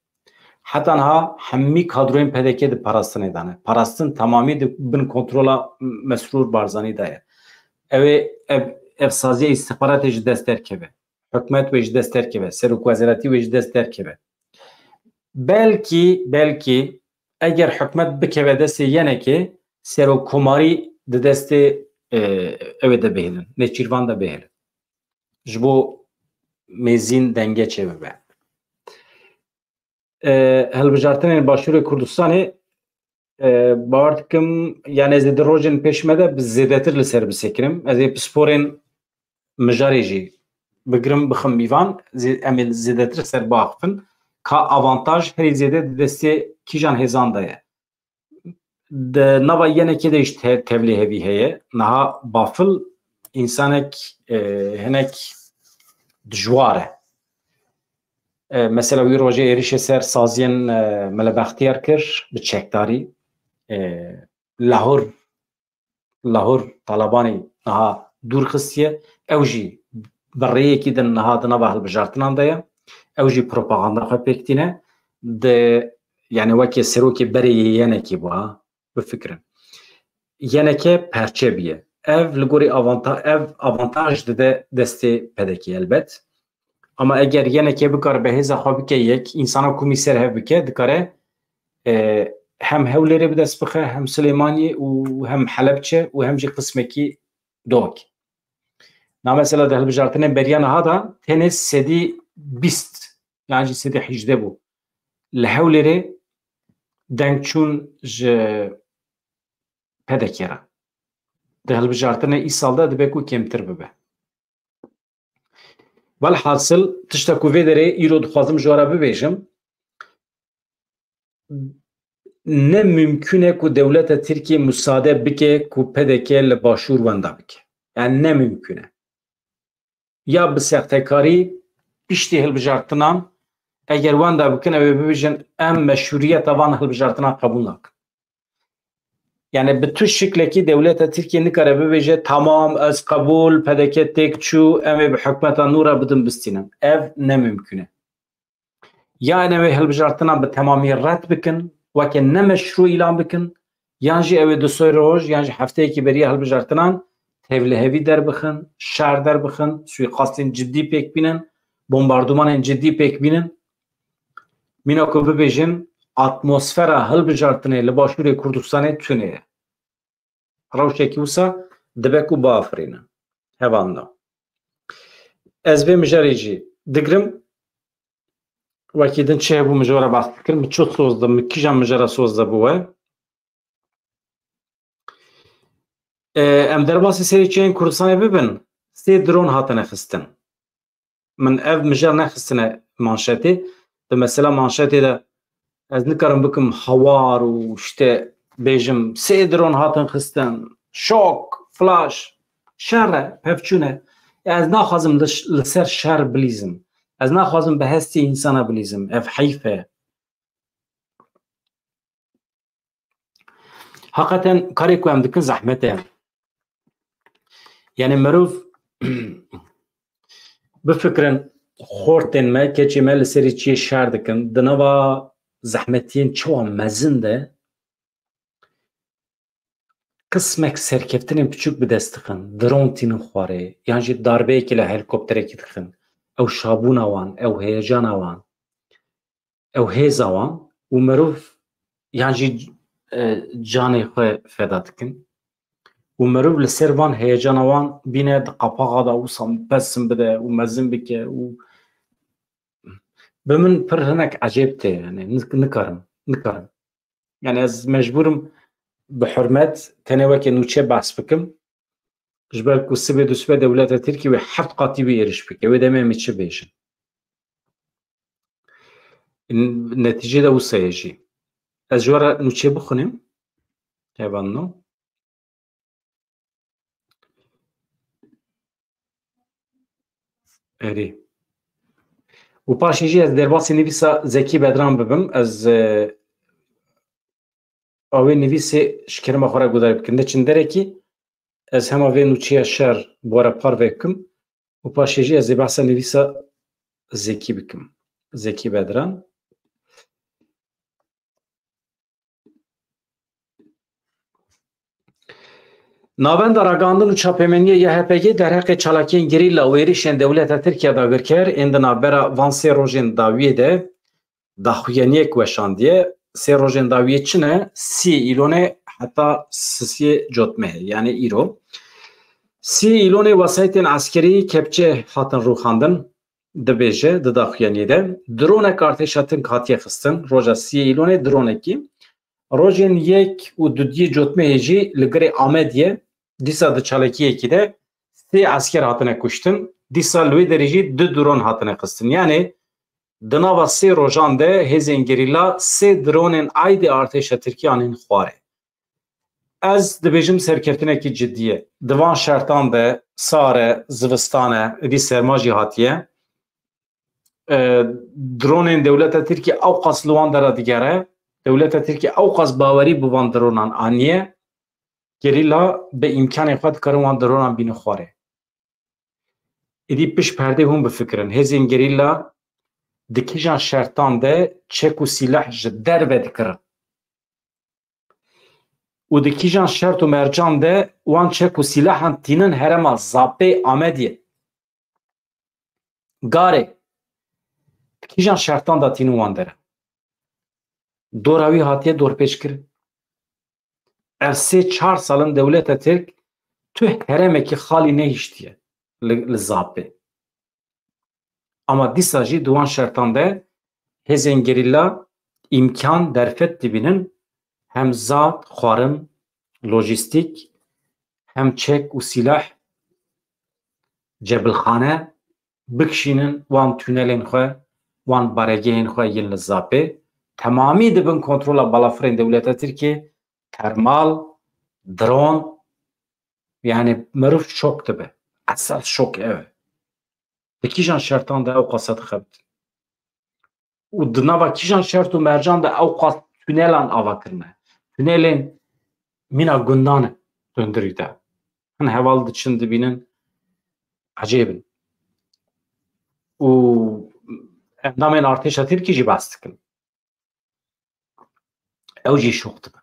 Heta niha hemî kadroyên P D K di parastinê de ne. Parastin temamî di bin kontrola Mesrûr Barzanî de ye. Ew ê ev, ev saziya îstixbaratê ji dest derkeve. Hikûmet wê ji dest derkeve. Serokweziratî wê ji dest derkeve. Belkî, belkî eger hikûmet bikeve destê yenekê, serokkomarî di destê, e, ew ê de bihêlin, Nêçîrvan de bihêlin. Ji bo mêzîn denge çêbibe. E, hilbijartinên Başûrê Kurdistanê, e, bawer dikim, yani ez ê di rojên pêş me de bi zêdetir li ser bisekirim. Ez ê pisporên mijarê jî bigirim, bixim mîvan, zê-, em ê zêdetir ser biaxifin. Ka avantaj herî zêde di destê kîjan hêzan de ye? Di nava yenekê de jî te-, tevlihevî heye. Niha Bafil însanek, e, hinek dijwar e. E, mesela wî rojê êrişê ser saziyên, e, Mele Bextiyar kir bi çekdarî. E, Lahor, Lahor Talabanî niha dûr xistiye. Ew jî bi rêyekî din niha di nava hilbijartinan de ye. Ew jî propaganda xwe pêk tîne. Di, yani wekî serokê berê yê yenekî bû, ha, bifikirin. Yeneke perçe bûye. Ev li gorî avanta-, ev avantaj dide destê P D K elbet. Ama eger yeneke bikare bi hêza xwe bike yek, însana ku mî ser hev bike, dikare, e, hem Hewlêrê bi dest bixe, hem Silêmaniyê û hem Helebçe û hem jî qismekî dok. Na mesela di hilbijartinên beriya niha de tenê sedî bîst yan jî sedî hejdeh bû. Li Hewlêrê deng çûn ji P D K re. Di hilbijartinê îsal de dibe ku kêmtir bibe. Welhasil, tişta ku vê derê îro dixwazim ji we re bibêjim, ne mimkûn e ku dewleta Tirkiyê musade bike ku P D K li Başûr wenda bike. Yani ne mimkûn e. Ya bi sextekarî piştî hilbijartinan eger wenda bikin, ew ê bibêjin, em meşrûiyeta van hilbijartinan qebûl nakin. Yani bi tu şiklekî dewleta Tirkiye nikare bibêje, tamam, ez qebûl, P D K têk çû, em ê bi hikûmeta nû re bidin bistînin. Ev ne mimkûn e. Ya em ê hilbijartinan bi temamî red bikin, weke nemeşrû îlan bikin, yan jî ew ê du sê roj, yan jî hefteyekî beriya hilbijartinan tevlihevî derbixin, şer derbixin, suîqastên cidî pêk bînin, bombardumanên cidî pêk bînin. Mîna ku bibêjin, atmosfera hilbijartinê li Başûrê Kurdistanê tune ye. Rewşekî wisa dibe ku biafirîne. Hevalna. Ez vê mijarê jî digirim. Wekî din çi hebû, mijara behs dikirim. Min çi soz da, min kîjan mijara soz da bi we? E, em derbasî serê çiyên Kurdistanê bibin, sê dron hatine xistin. Min ev mijar nexistine manşetê. Di mesela manşetê de ez nikarim bikim hawar û işte bêjim sê dron hatin xistin, şok, flash, şer e, pevçûn e. Ez naxwazim li, li ser şer bilîzim. Ez naxwazim bi hestê însana bilîzim. Ev heyf e. Heqeten karê ku em dikin zehmet e. Yani mirov bifikirin, xortên me, keçê me li serî çiyê şer dikin, di nava zehmetiyên çawa mezin de qismek serkeftinên piçûk bi dest dixin, dron tînin xwarê, yan jî darbeyekê li helîkopterekî dixin. Ew şabûna wan, ew heyecana wan. ew hêza wan û merov yan jî, e, canê xwe feda dikin û merov li ser van heyecana wan bîne di qapaxa de wisa pesin bide û mezin bike û bi min pir hinek ecêb tê, yani nik-, nikarim, nikarim. Yani ez mecbûrim bi hurmet tenê weke nûçe behs bikim. Ji ber ku sibê dusibê dewleta Tirkî wê heft qatî wî êrîş bike. Wê demê em ê çi bêjin? N-, netîcê de wisa ye jî. Ez ji we re nûçe bixwînim. Hevalno. Erê. Û paşê jî ez derbasî nivîsa Zekî Bedran bibim. Ez, e, ew ê nivîsê ji kerema xwe re guhdarî bikin. Neçin derekî, ez hema vê nûçeya şer bi we re parve bikim û paşê jî ez ê behsa nivîsa Zekî bikim. Zekî Bedran. Navenda Ragihandin û Çapemeniyê ya H P G derheqê çalakiyên gerîla û êrîşên dewleta Tirkiye dagirker ên di navbera van sê rojên dawiyê de daxuyaniyek weşandiye. Sê rojên dawiyê çi ne? Sî Îlonê heta sisiyê Cotmehê, yani îro. Sî Îlonê wesayîtên eskerî kepçe hatin rûxandin, dibêje di daxuyaniyê de. Dronek artêşa Tirk hatiye xistin. Roja siyê Îlonê dronekî. Rojên yek û dudiyê Cotmehê jî li girê Amediyê dîsa di çalakiyekî de sê esker hatine kuştin. Dîsa li wê derê jî du dron hatine xistin. Yanê di nava sê rojan de hêzên gerîla sê dronên aydê artêşa Tirkiyê anîn xwarê. Ez dibêjim serkeftinekî cidî ye. Di van şertan de sar e, zivistan e, êdî serma jî hatiye. E, dronên dewleta Tirkiyê ewqas li wan dera digere. Dewleta Tirkiyê ewqas bawerî bi van dronan aniye. Gerîla bi îmkanên xwe dikarin wan dronan bînin xwarê. Êdî pişt perdê hûn bifikirin. Hêzên gerîla di kîjan şertan de çek û sîleh ji derve dikirin? Û di kîjan şert û mercan de wan çek û sîlehan tînin herêma Zapê Amediyê? Garê, di kîjan şertan de tînin wan dere? Dora wî hatiye dorpêçkirin. Ev sê çar sal in dewleta Tirk tu herêmekî xalî nehiştiye li, li Zapê. Ama dîsa jî di wan şertan de hêzên gerîla îmkan, derfet dibînin hem zat, xwarin, lojîstîk, hem çek û sîleh, cebilxane bikişînin wan tunelên xwe, wan baregehên xwe yên li Zapê. Temamî di bin kontrola balafirên dewleta Tirkiyê, termal, dron, yani meriv şok dibe. Esas şok ev e. Di kîjan şertan de ew qasa dixebitin? Û di nava kîjan şert û mercan de ew qas tunelan ava kirine? Tunelên mîna gundan e hundirî de. Hin heval diçin dibînin ecêb in. Û endamên artêşa Tirkî jî behs dikin. Ew jî şok dibin.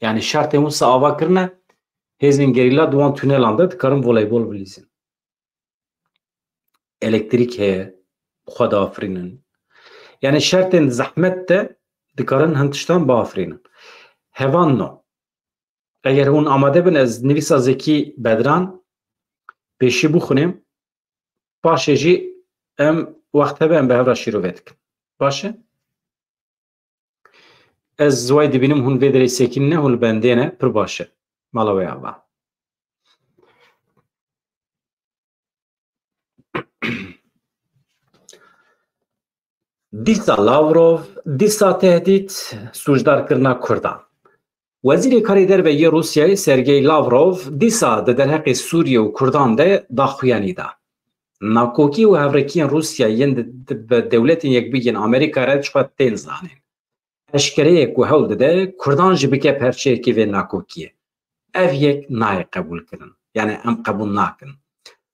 Yani şertên wisa ava kirine, hêzên gerîla di wan tunelan de dikarin voleybol bilîzin. Elektrîk heye, xwe diafirînin. Yani şertên zehmet de dikarin hin tiştan biafirînin. Hevalno, eger hûn amade bin, ez nivîsa Zekî Bedran pêşî bixwînim, paşê jî em wext hebe em bi hev re şîrove dikin. Baş e? Ez way dibînim hûn vê derê sekînine, hûn li bendê ne, pir baş e. Mala we ava. Dîsa Lavrov, dîsa tehdît, sûcdarkirina Kurdan. Wezîrê Karê Derve yê Rûsyayê Sergey Lavrov dîsa di derheqê Sûriye û Kurdan de daxuyanî da. Nakokî û hevrekiyên Rûsya yên di, di, bi Dewletên Yekbûyî yên Amerîka re ji xwe tên zanîn. Eşkere ye ku hewl dide Kurdan jî bike perçeyekî vê nakokiyê. Ev yek nayê qebûlkirin. Yani em qebûl nakin.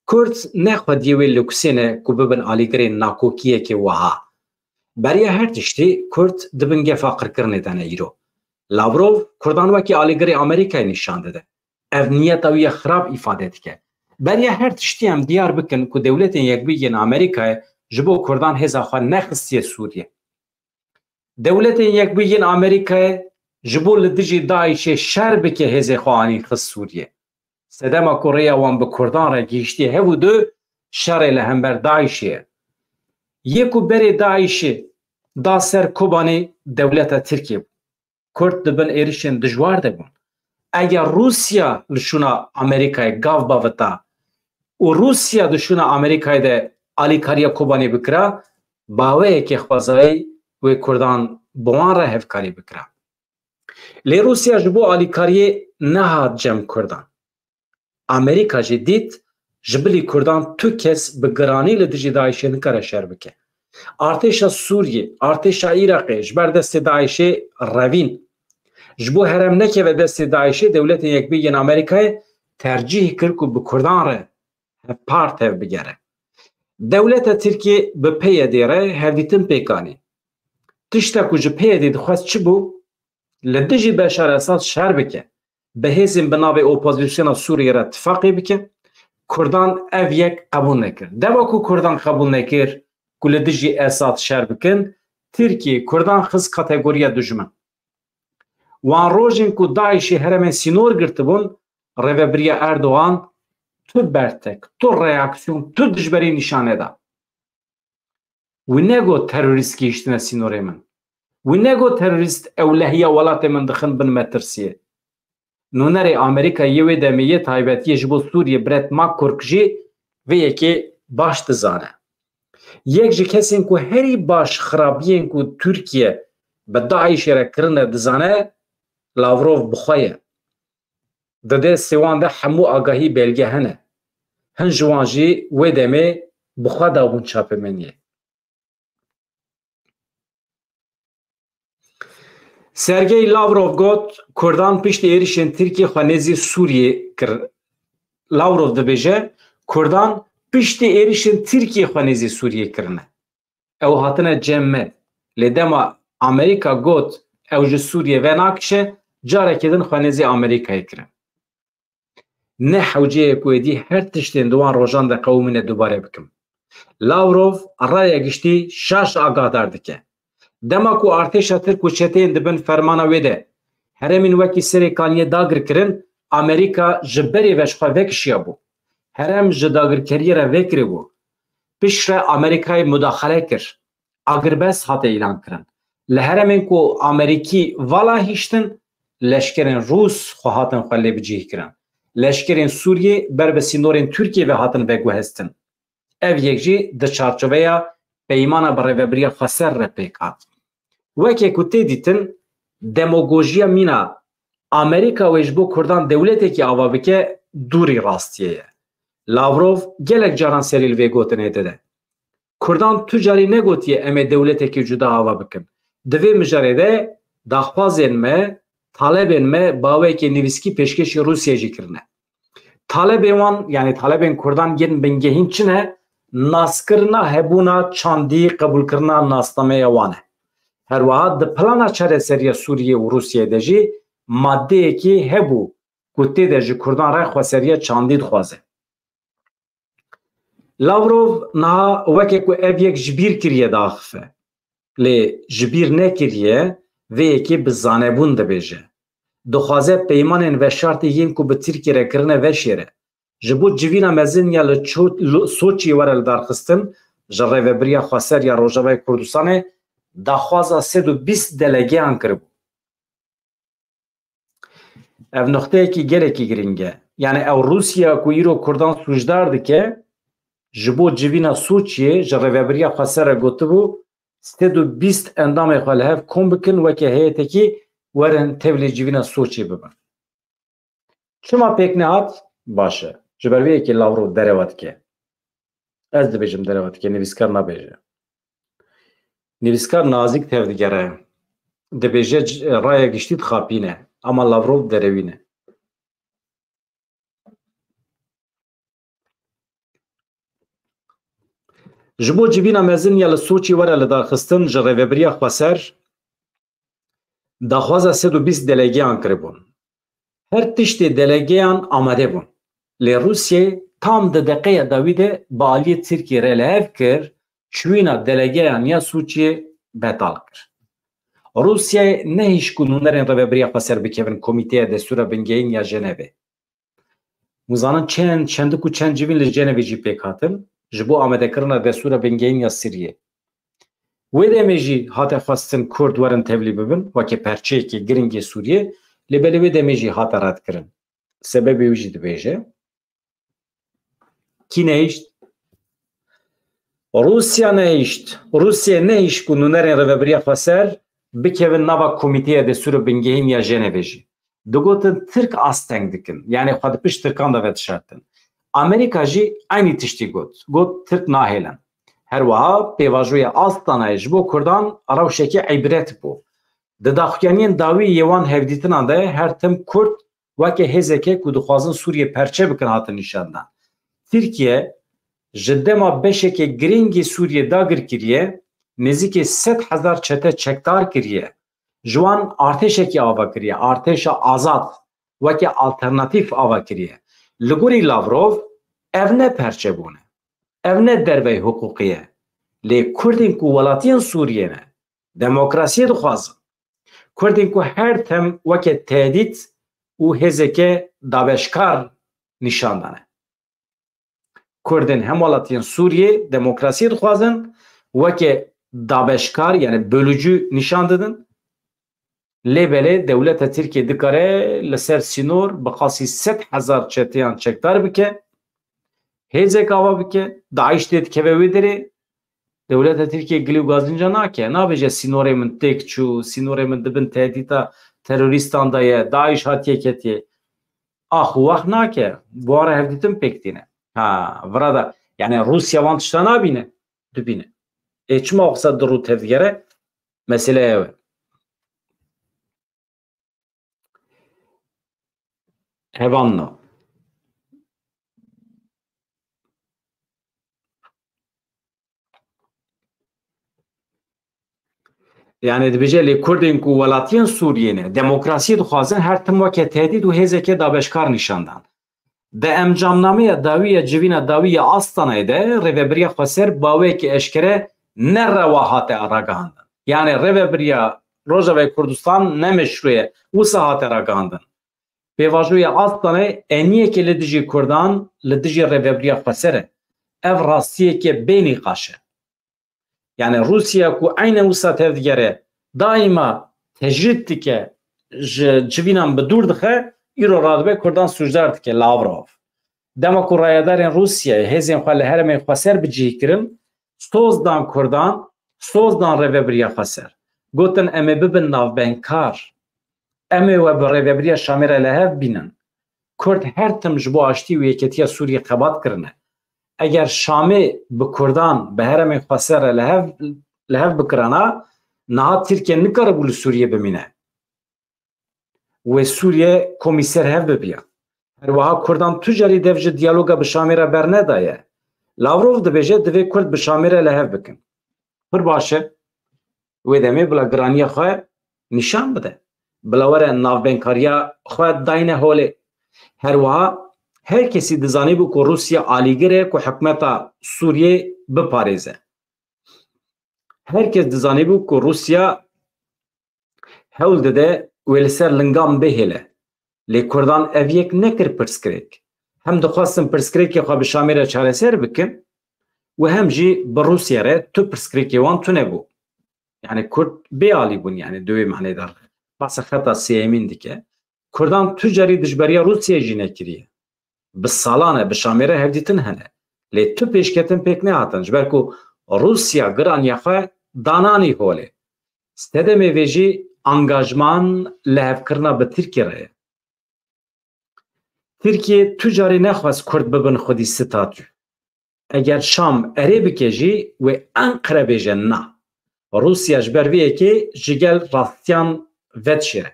Kurd ne xwediyê wê lûksê ne ku bibin alîgirên nakokiyekê wiha. Beriya her tiştî Kurd di bin gefa qirkirinê de ne îro. Lavrov Kurdan wekî alîgirê Amerîkayê nîşan dide. Ev niyeta wî ya xirab îfade dike. Beriya her tiştî em diyar bikin ku Dewletên Yekbûyî yên Amerîkayê ji bo Kurdan hêza xwe nexistiye Sûriyê. Dewletên Yekbûyî yên Amerîkayê ji bo li dijî DAIŞê şer bike hêzê xwe anîn xist Sûriyê. Sedema ku rêya wan bi Kurdan re gihîştiye hev û du şerê li hember DAIŞê ye. Yê ku berê DAIŞê da ser Kobanê dewleta Tirkiyê bû. Kurd di bin êrişên dijwar de bûn. Eger Rûsya li şûna Amerîkayê gav bavita û Rûsya di şûna Amerîkayê de alîkariya Kobanê bikira, baweyekê xwezayî wê Kurdan bi wan re hevkarî bikira. Lê Rûsya ji bo alîkariyê nehat cem Kurdan. Amerîka jî dît, ji bilî Kurdan tu kes bi giranî li dijî DAIŞê nikare şer bike. Artêşa Sûriyê, artêşa Iraqê ji ber destê DAIŞê revîn. Ji bo herêm nekeve destê DAIŞê, Dewletên Yekbûyî yên Amerîkayê tercîh kir ku bi Kurdan re hevpar tevbigere. Dewleta Tirkiyê bi P Y D re hevdîtin pêk anî. Tişta ku ji P Y D dixwest çi bû? Li dijî Beşar Esad şer bike. Bi hêzên bi navê opozisyona Sûriyê re tifaqê bike. Kurdan ev yek qebûl nekir. Dema ku Kurdan qebûl nekir ku li dijî Esad şer bikin, Tirkiyê Kurdan xist kategoriya dijmin. Wan rojên ku DAIŞê herêmên sînor girtibûn, rêvebiriya Erdogan tu bertek, tu reaksiyon, tu dijberî nîşan neda. Wî negot terorîst gihîştine sînorê min. Wî negot terorîst ewlehiya welatê min dixin bin metirsiyê. Nûnerê Amerîka yê wê demê yê taybetiyê ji bo Sûriyê Brett McGurk jî vê yekê baş dizane. Yek ji kesên ku herî baş xirabiyên ku Tirkiye bi DAIŞê re kirine dizane Lavrov bi xwe ye. Di destê wan de hemû agahî belge hene. Hin ji wan jî wê demê bi xwe dabûn çapemeniyê. Sergey Lavrov got, Kurdan piştî êrişên Tirkiyê xwe nêzî Sûriyê kir. Lavrov dibêje, Kurdan piştî êrişên Tirkiyê xwe nêzî Sûriyê kirine. Ew hatine cem me. Lê dema Amerîka got ew ji Sûriyê venakişe, carekê din xwe nêzî Amerîkayê kirin. Ne hewce ye ku êdî her tiştên di wan rojan de qewimîne dubare bikim. Lavrov raya giştî şaş agahdar dike. Dema ku artêşa Tirk û çeteyên di bin fermana wê de herêmên wekî Serê Kaniyê dagir kirin, Amerîka ji berê ve ji xwe vekişiyabû. Herêm ji dagirkeriyê re vekiribû. Piştre Amerîkayê mudaxele kir. Agirbest hate îlan kirin. Li herêmên ku Amerîkî vala hiştin, leşkerên Rûs xwe hatin xwe lê bicihî kirin. Leşkerên Sûriyê ber bi sînorên Tirkiyê ve hatin veguhestin. Ev yek jî di çarçoveya peymana bi Rêvebiriya Xweser re pêk hat. Weke ku tê dîtin, demagojiya mîna Amerîka wê ji bo Kurdan dewletekî ava bike dûrî rastiyê ye. Lavrov gelek caran serî li vê gotinê dide. Kurdan tu carî negotiye em ê dewletekî cuda ava bikin. Di vê mijarê de daxwazên me, talebên me bi awayekî nivîskî pêşkêşî Rûsiyê jî kirine. Talebên wan, yanî talebên Kurdan yên bingehîn çi ne? Naskirina hebûna çandî, qebûlkirina nasnameya wan e. Her wiha di plana çareseriya Sûriyê û Rûsiyê de jî maddeyekî hebû ku tê de ji Kurdan re xweseriya çandî dixwaze. Lavrov niha weke ku ev yek ji bîr kiriye diaxife. Lê ji bîr nekiriye, vê yekê bi zanebûn dibêje. Dixwaze peymanên veşartî yên ku bi Tirkiyê re kirine veşêre. Ji bo civîna mezin ya li Ço-, li Soçiyê were lidarxistin, ji Rêvebiriya Xweser ya Rojavayê Kurdistanê daxwaza sed û bîst delegeyan kiribû. Ev noqteyekî gelekî girîng e. Yanî ew Rûsya ku îro Kurdan sûcdar dike, ji bo civîna Soçiyê ji Rêvebiriya Xweser re gotibû, sed û bîst endamê xwe li hev kom bikin, weke heyetekî werin tevlî civîna Soçiyê bibin. Çima pêk nehat? Baş e. Ji ber vê yekê Lavrov derewa dike. Ez dibêjim derewa dike, nivîskar nabêje. Nivîskar nazik tevdigere. Dibêje c-, raya giştî dixapîne. Ama Lavrov derewîne. Ji bo civîna mezin ya li Soçî were lidarxistin ji Rêvebiriya Xweser daxwaza sed û bîst delegeyan kiribûn. Her tiştê delegeyan amade bûn. Lê Rûsye tam di deqeya dawî de bi aliyê Tirkiyê re li hev kir, çûyîna delegeyan ya Soçiyê betal kir. Rûsyayê nehişt ku nûnerên rêvebiriya xweser bikevin Komîteya Destûra Bingehîn ya Jenevê. Hûn zanin çend çendik û çend civîn li Jenevê jî pêk hatin, ji bo amadekirina destûra bingehîn ya Sûriyê. Wê demê jî hate xwestin Kurd werin tevlî bibin, weke perçeyekê giring ê Sûriyê, lê belê wê demê jî hate redkirin. Sebebê wî jî dibêje. Kî nehişt? Rûsya nehişt. Rûsya nehişt ku nûnerên rêvebiriya xweser bikevin nava Komîteya Destûr û Bingehîn ya Jenevê jî. Digotin Tirk asteng dikin. Yanî xwe di pişt Tirkan de vedişartin. Amerîka jî eynî tiştî got. Got Tirk nahêlin. Her wiha pêvajoya Astanayê ji bo Kurdan rewşekî îbret bû. Di daxuyaniyên dawî yê wan hevdîtinan de her tim Kurd weke hêzeke ku dixwazin Sûriyê perçe bikin hatin nîşandan. Tirkiye ji dema beşeke girîngî Sûriyê dagir kiriye, nêzîkî sed hezar çete çekdar kiriye. Ji wan artêşekî ava kiriye, artêşa azad, weke alternatîf ava kiriye. Li gorî Lavrov, ev ne perçebûn e. Ev ne dervey hiqûqî ye. Lê Kurdên ku welatiyên Sûriyê ne, demokrasiyê dixwazin. Kurdên ku her tim weke tehdît û hêzeke dabeşkar nîşan dane. Kurdên hemwelatiyên Sûriyê demokrasiyê dixwazin, weke dabeşkar, yani bölücü nîşan didin. Lê belê dewleta Tirkiye dikare li ser sînor bi qasî sed hezar çeteyan çekdar bike, hêzek ava bike, DAIŞ tê dikeve wê derê. Dewleta Tirkiye gilî û gazinca nake, nabêje sînorê min têk çû, sînorê min di bin tehdîta terorîstan de ye, DAIŞ hatiye ketiye. Ax û wax nake, bi wan re hevdîtin pêk tîne. Ha, vira de, yani Rûsya wan tişta nabîne, dibîne. Ê çima wisa di rû tevdigere? Mesele ew e. Hevanna. Yani dibêje lê Kurdên ku welatiyên Sûriyê ne, demokrasiyê dixwazin, her tim weke tehdît û hêzeke dabeşkar nîşan dan. Di encamnameya dawî ya civîna dawî ya Astanayê de rêvebiriya xweser baweyekî eşkere nerewa hate ragihandin. Yani rêvebiriya Rojavayê Kurdistan ne meşrû ye, wisa hate ragihandin. Pêvajoya Astanayê eniyekê li dijî Kurdan, li dijî rêvebiriya xweser e. Ev rastiyeke bê nîqaş e. Yani Rûsya ku eyne wisa tevdigere, daîma tecrîd dike, ji civînan bi dûr dixe, îro radibe Kurdan sûcdar dike, Lavrov. Dema ku rayedarên Rûsyayê hêzên xwe li herêmên xweser bi cihî kirin, soz dan Kurdan, soz dan rêvebiriya xweser. Gotin em ê bibin navbeynkar. Em ê we bi rêvebiriya Şamê re li hev bînin. Kurd her tim ji bo aştî û yeketiya Sûriyê xebat kirine. Eger Şamê bi Kurdan, bi herêmên xweser re li hev, li hev bikirana, niha Tirkiye nikaribû li Sûriyê bimîne. Wê Sûriye komî ser hev bibiya. Her wiha Kurdan tu carî dev ji diyaloga bi Şamê re bernedaye. Lavrov dibêje divê Kurd bi Şamê re li hev bikin. Pir baş e. Wê demê bila giraniya xwe nîşan bide. Bila were navbeynkariya xwe dayne holê. Her wiha her kesî dizanîbû ku Rûsya alîgir e ku hikûmeta Sûriyê biparêze. Her kes dizanîbû ku Rûsya hewl dide wê li ser lingan bihêle. Lê Kurdan ev yek nekir pirsgirêk. Hem dixwestin pirsgirêkê xwe bi Şamê re çareser bikin û hem jî bi Rûsya re tu pirsgirêkê wan tune bû. Yani Kurd bê alî bûn, yani di wê manê de qasa xeta sêyemîn dike. Kurdan tu carî dijberiya Rûsyayê jî nekiriye. Bi salan e bi Şamê re hevdîtin hene. Lê tu pêşketin pêk nehatin. Ji ber ku Rûsya giraniya xwe dananî holê. Sedemê vê jî angajman lihevkirina bi Tirkiyê re ye. Tirkiye tu carî nexwest Kurd bibin xwedî statû. Eger Şam erê bike jî wê Enqere bêje na. Rûsya ji ber vê yekê ji gel rastiyan vedişêre.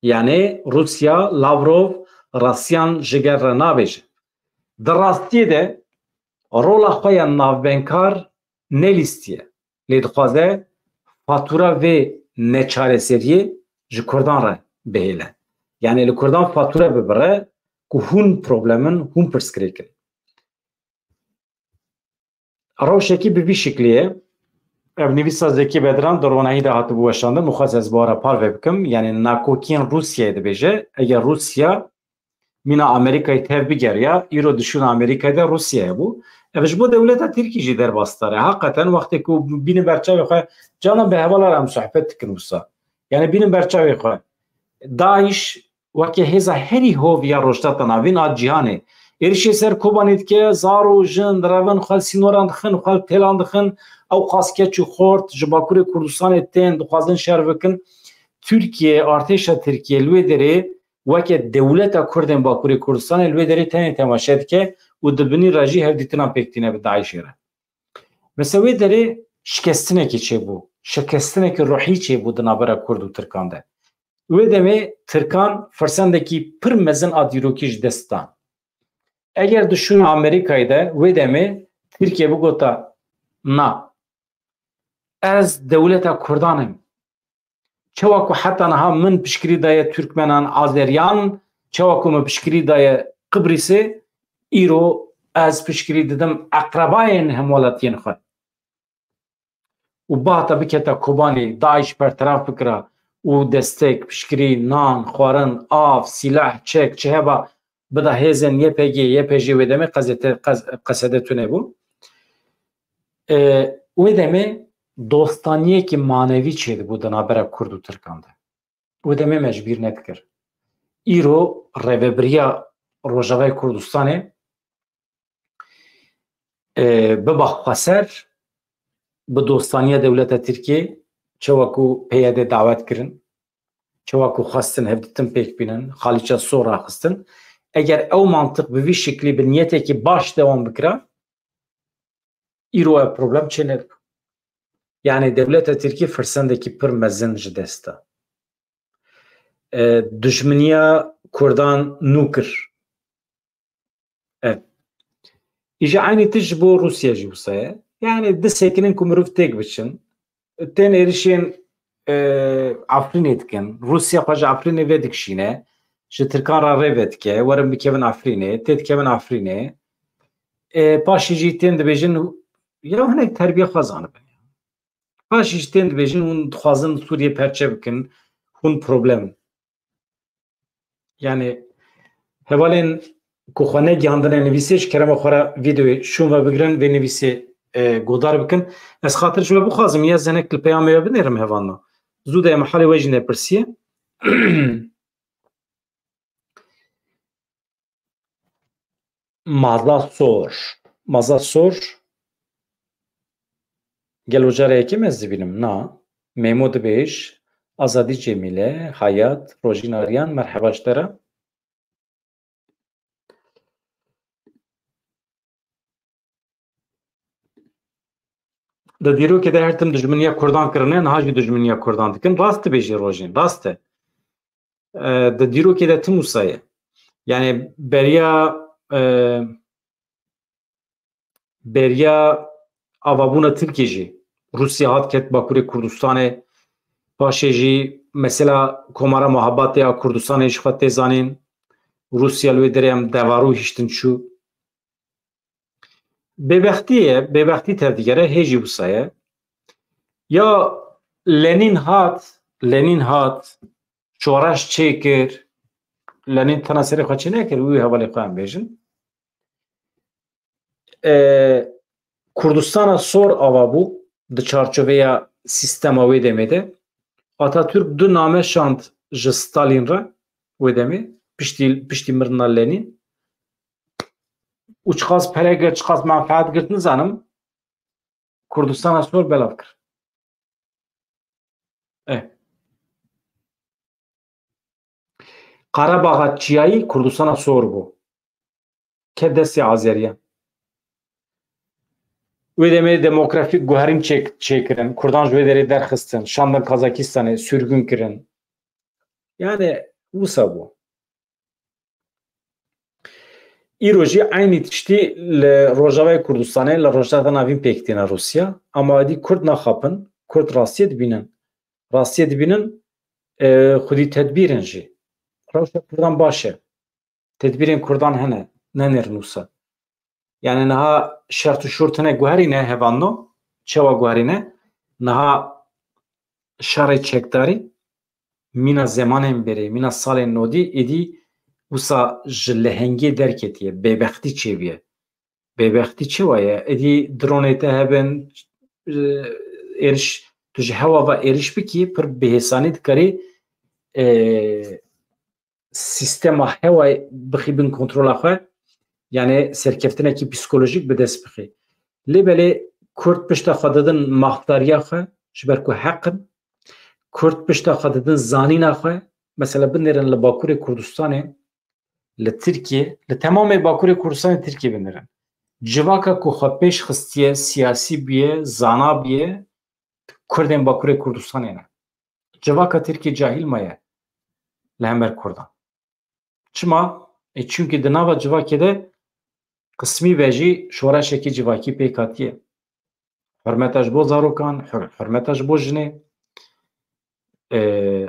Yanê Rûsya, Lavrov rastiyan ji gel re nabêje. Di rastiyê de rola xwe ya navbeynkar nelîstiye. Lê dixwaze fatura vê neçareseriyê ji Kurdan re bihêle. Yanê li Kurdan fatura bibire ku hûn problemin, hûn pirsgirêk in. Rewşekî bi vî şiklî ye. Ev nivîsa Zekî Bedran di ronahî de hatibû weşandin, min xwest ez bi we re parve bikim. Yanî nakokiyên Rûsyayê dibêje, eger Rûsya mîna Amerîkayê tev bigeriya, îro di şûna Amerîkayê de Rûsyayê bû. Ev ji bo dewleta Tirkî jî derbasdar e. Heqeten wextê ku bînin ber çavê xwe, canan bi hevala re em sohbet dikin wisa. Yanî bînin ber çavê xwe. DAIŞ weke hêza herî hov ya Rojhilata Navîn a cîhanê. Êrişê ser Kobanê dike, zar û jin direvin, xwe li sînoran dixin, xwe li têlan dixin, ew qas keç û xort ji Bakurê Kurdistanê tên, dixwazin şer bikin. Tirkiye, artêşa Tirkiye li wê derê weke dewleta Kurdên Bakurê Kurdistanê li wê derê tenê temaşe dike û di binî re jî hevdîtinan pêk tîne bi DAIŞê re. Mesela wê derê şikestinekê çêbû, şikestinekê ruhî çêbû di navbera Kurd û Tirkan de. Wê demê Tirkan firsendekî pir mezin a dîrokî ji dest dan. Eger di şûna Amerîkayê de wê demê Tirkiye bigota, na, ez dewleta Kurdan im. Çawa ku heta niha min piştgirî daye Tirkmenan, Azeriyan, çawa ku min piştgirî daye Qibrîsê, îro ez piştgirî didim eqrebayên hemwelatiyên xwe. Û bata biketa Kobanê, DAIŞ berteraf bikira û destek, piştgirî, nan, xwarin, av, sîleh, çek, çi heba bida hêzên Y P G, Y P J wê demê qezete-, qez-, qesede tune bû. E, wê demê dostaniyekî manevî çêdibû di navbera Kurd û Tirkan de. Wê demê me ji bîr nedikir. Îro rêvebiriya Rojavayê Kurdistanê, e, biba xweser bi dostaniya dewleta Tirkiyê, çawa ku P Y D dawet kirin, çawa ku xwestin hevdîtin pêk bînin, Xalîça Sor raxistin. Eger ew mantiq bi vî şiklî, bi niyetekî baş dewam bikira, îro ev problem çê nedibû. Yanî dewleta Tirkî firsendekî pir mezin ji dest da. E, dijminiya Kurdan nû kir. Ev. Îja eynî tişt ji bo Rûsya jî wisa ye. Yanî di sekinin ku mirov têk biçin, tên êrişên, e, Efrînê dikin. Rûsya xwe ji Efrînê vedikişîne, ji Tirkan re rê vedike, werin bikevin Efrînê, tê dikevin Efrînê. E, paşê jî tên dibêjin, ya hinek terbiye xwe zanibin. Paşê jî tên dibêjin, hûn dixwazin Sûriyê perçe bikin, hûn problem in. Yanî hevalên ku xwe negihandine nivîsê, ji kerema xwe re vîdeoyê şûn ve bigirin, vê nivîsê, e, godar bikin. Ez xatir ji we bixwazim, ya zenek li peyamê we binêrim hevalno. Zû de em halê we jî nepirsiye. Maza Sor. Maza Sor. Gelo cara yekem ez dibînim? Na. Memo dibêj. Azadî Cemîle, Hayat, Rojîn Aryan, merheba ji te re. Di dîrokê de her tim dijminiya Kurdan kirine, niha jî dijminiya Kurdan dikin. Rast dibêjî Rojîn, rast e. E, di dîrokê de tim wisa ye. Yanî beriya, e, beriya avabûna Tirkiyê jî Rûsya hat ket Bakurê Kurdistanê, paşê jî mesela Komara Muhabatê ya Kurdistanê ji xwe tê zanîn, Rûsya li wê derê em devarû hiştin çû. Bêbextî ye, bêbextî tevdigere, hê jî wisa ye. Ya Lenîn hat, Lenîn hat, şoreş çêkir, Lenîn tena serê xwe çê nekir, wî hevalê xwe em bêjin. E, Kurdistana sor ava bû di çarçoveya sîstema wê demê de. Atatürk du name şand ji Stalin re wê demê, piştî, piştî mirina Lenîn. Û çiqas pere girt, çiqas menfaet girt, nizanim. Kurdistana sor belav kir. E. Qarabaxa Çiyayî Kurdistana sor bû. Ket destê Azeriyan. Wê demê demografîk guherîn çêk-, çêkirin. Kurdan ji wê derê derxistin. Şandin Kazakistanê, sürgün kirin. Yani wisa bû. Îro jî eynî tiştî li Rojavayê Kurdistanê, li Rojhilata Navîn pêk tîne Rûsya. Ama edî Kurd naxapin, Kurd rastiyê dibînin. Rastiyê dibînin, e, xwedî tedbîr in jî. Rewşa Kurdan baş e. Tedbîrên Kurdan hene, nenêrin wisa. Yani niha şert û şurt hene guherîne hevalno, çawa guherîne? Niha şerê çekdarî mîna zemanên berê, mîna salên nodî êdî wisa ji lehengê derketiye, bêbextî çêbûye. Bêbextî çi wa ye? Êdî dronê te hebin, e, êriş, tu ji hewa ve êriş bikî, pir bi hêsanî dikarî, e, sîstema hewayê bixî bin kontrola xwe, yanî serkeftinekî psîkolojîk bi dest bixî. Lê belê Kurd pişta xwe didin maftariya xwe, ji ber ku heq in. Kurd pişta xwe didin zanîna xwe. Mesela binêrin li Bakurê Kurdistanê, li Tirkiyê, li temamê Bakurê Kurdistanê Tirkiyê binêrin. Civaka ku xwe pêş xistiye, siyasî bûye, zana bûye, Kurdên Bakurê Kurdistanê ne. Civaka Tirkiyê cahîl maye li hember Kurdan. Çima? E, çunkî di nava civakê de qismî ve jî şoreşekî civakî pêk hatiye. Hurmeta ji bo zarokan, hur-, hurmeta ji bo jinê, e,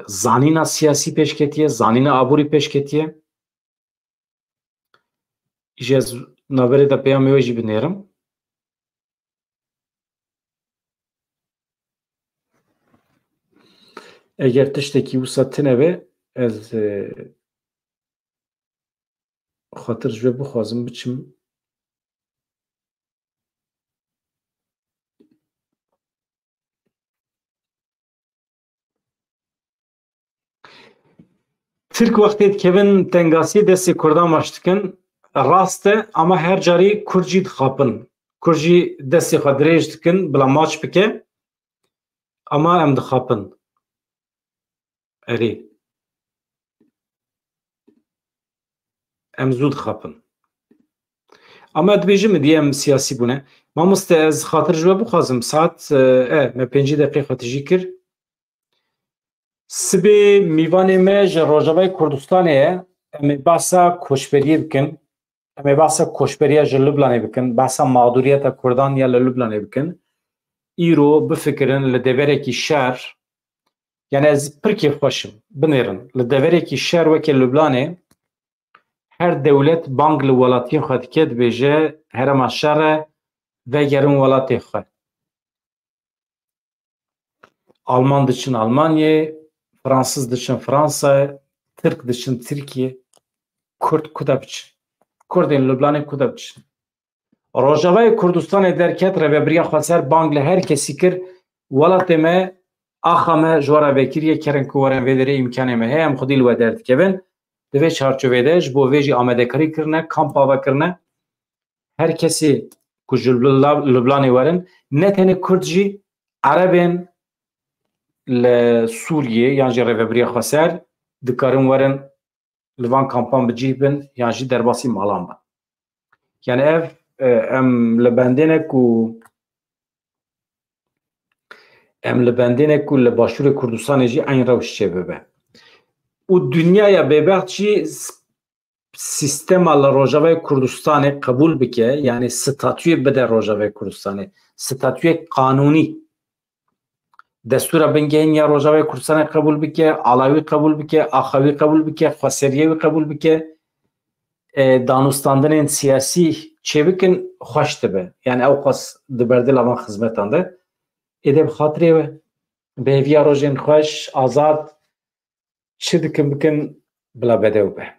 zanîna siyasî pêşketiye, zanîna aborî pêşketiye. Îje ez navberê de peyamê wê jî binêrim. Eger tiştekî wisa tune be, ez, e, xatir ji we bixwazim biçim. Tirk wextê dikevin tengasiyê destê Kurdan maç dikin. Rast e, ama her carî Kurd jî dixapin. Kurd jî destê xwe dirêj dikin, bila maç bike. Ama em dixapin. Erê. Em zû dixapin. Ama dibêjim, dî em siyasî bûne. Mamoste, ez xatir ji we bixwazim. Saet, e, e, me pêncî deqê xwe tijî kir. Sibê mîvanê me ji Rojavayê Kurdistanê ye. Em ê behsa koçberiyê bikin. Em ê behsa koçberiya ji Lublanê bikin. Behsa mağduriyeta Kurdan ya li Lublanê bikin. Îro bifikirin li deverekî şer. Yani ez pir kêfxweş im. Binêrin. Li deverekî şer weke Lublanê her dewlet bang li welatiyên xwe dike, dibêje herema şer e, vegerin welatê xwe. Alman diçin Almanyayê, Fransız diçin Fransayê, Tirk diçin Tirkiyê. Kurd ku de biçin? Kurdên Lublanê ku de biçin? Rojavayê Kurdistanê derket, Rêvebiriya Xweser bang li her kesî kir, welatê me, axa me ji we re vekiriye, kerin ku werin vê derê, îmkanê me heye, em xwedî li we derdikevin. Di vê çarçovê de ji bo vê jî amadekarî kirine, kamp ava kirine. Her kesê ku ji Lubla-, Lublanê werin, ne tenê Kurd jî, Erebên li Sûriyê yan jî Rêvebiriya Xweser dikarin werin li van kampan bi cih bin yan jî derbasî malan bin. Yani ev, e, em li bendê ne ku, em li bendê ne ku li Başûrê Kurdistanê jî eyn rewş çêbibe. Û dinyaya bêbext jî s-, sîstema li Rojavayê Kurdistanê qebûl bike, yani statuyê bide Rojavayê Kurdistanê, statuyê qanûnî. Destûra bingehîn ya Rojavayê Kurdistanê qebûl bike, alawî qebûl bike, axawî qebûl bike, xweseriyê wî qebûl bike, e, danûstandinên siyasî çêbikin, xweş dibe. Yani ew qas di berdila van xizmetan de. Êdî bi xatirê we, bi hêviya rojên xweş, azad, çi dikin bikin, bila bedew be.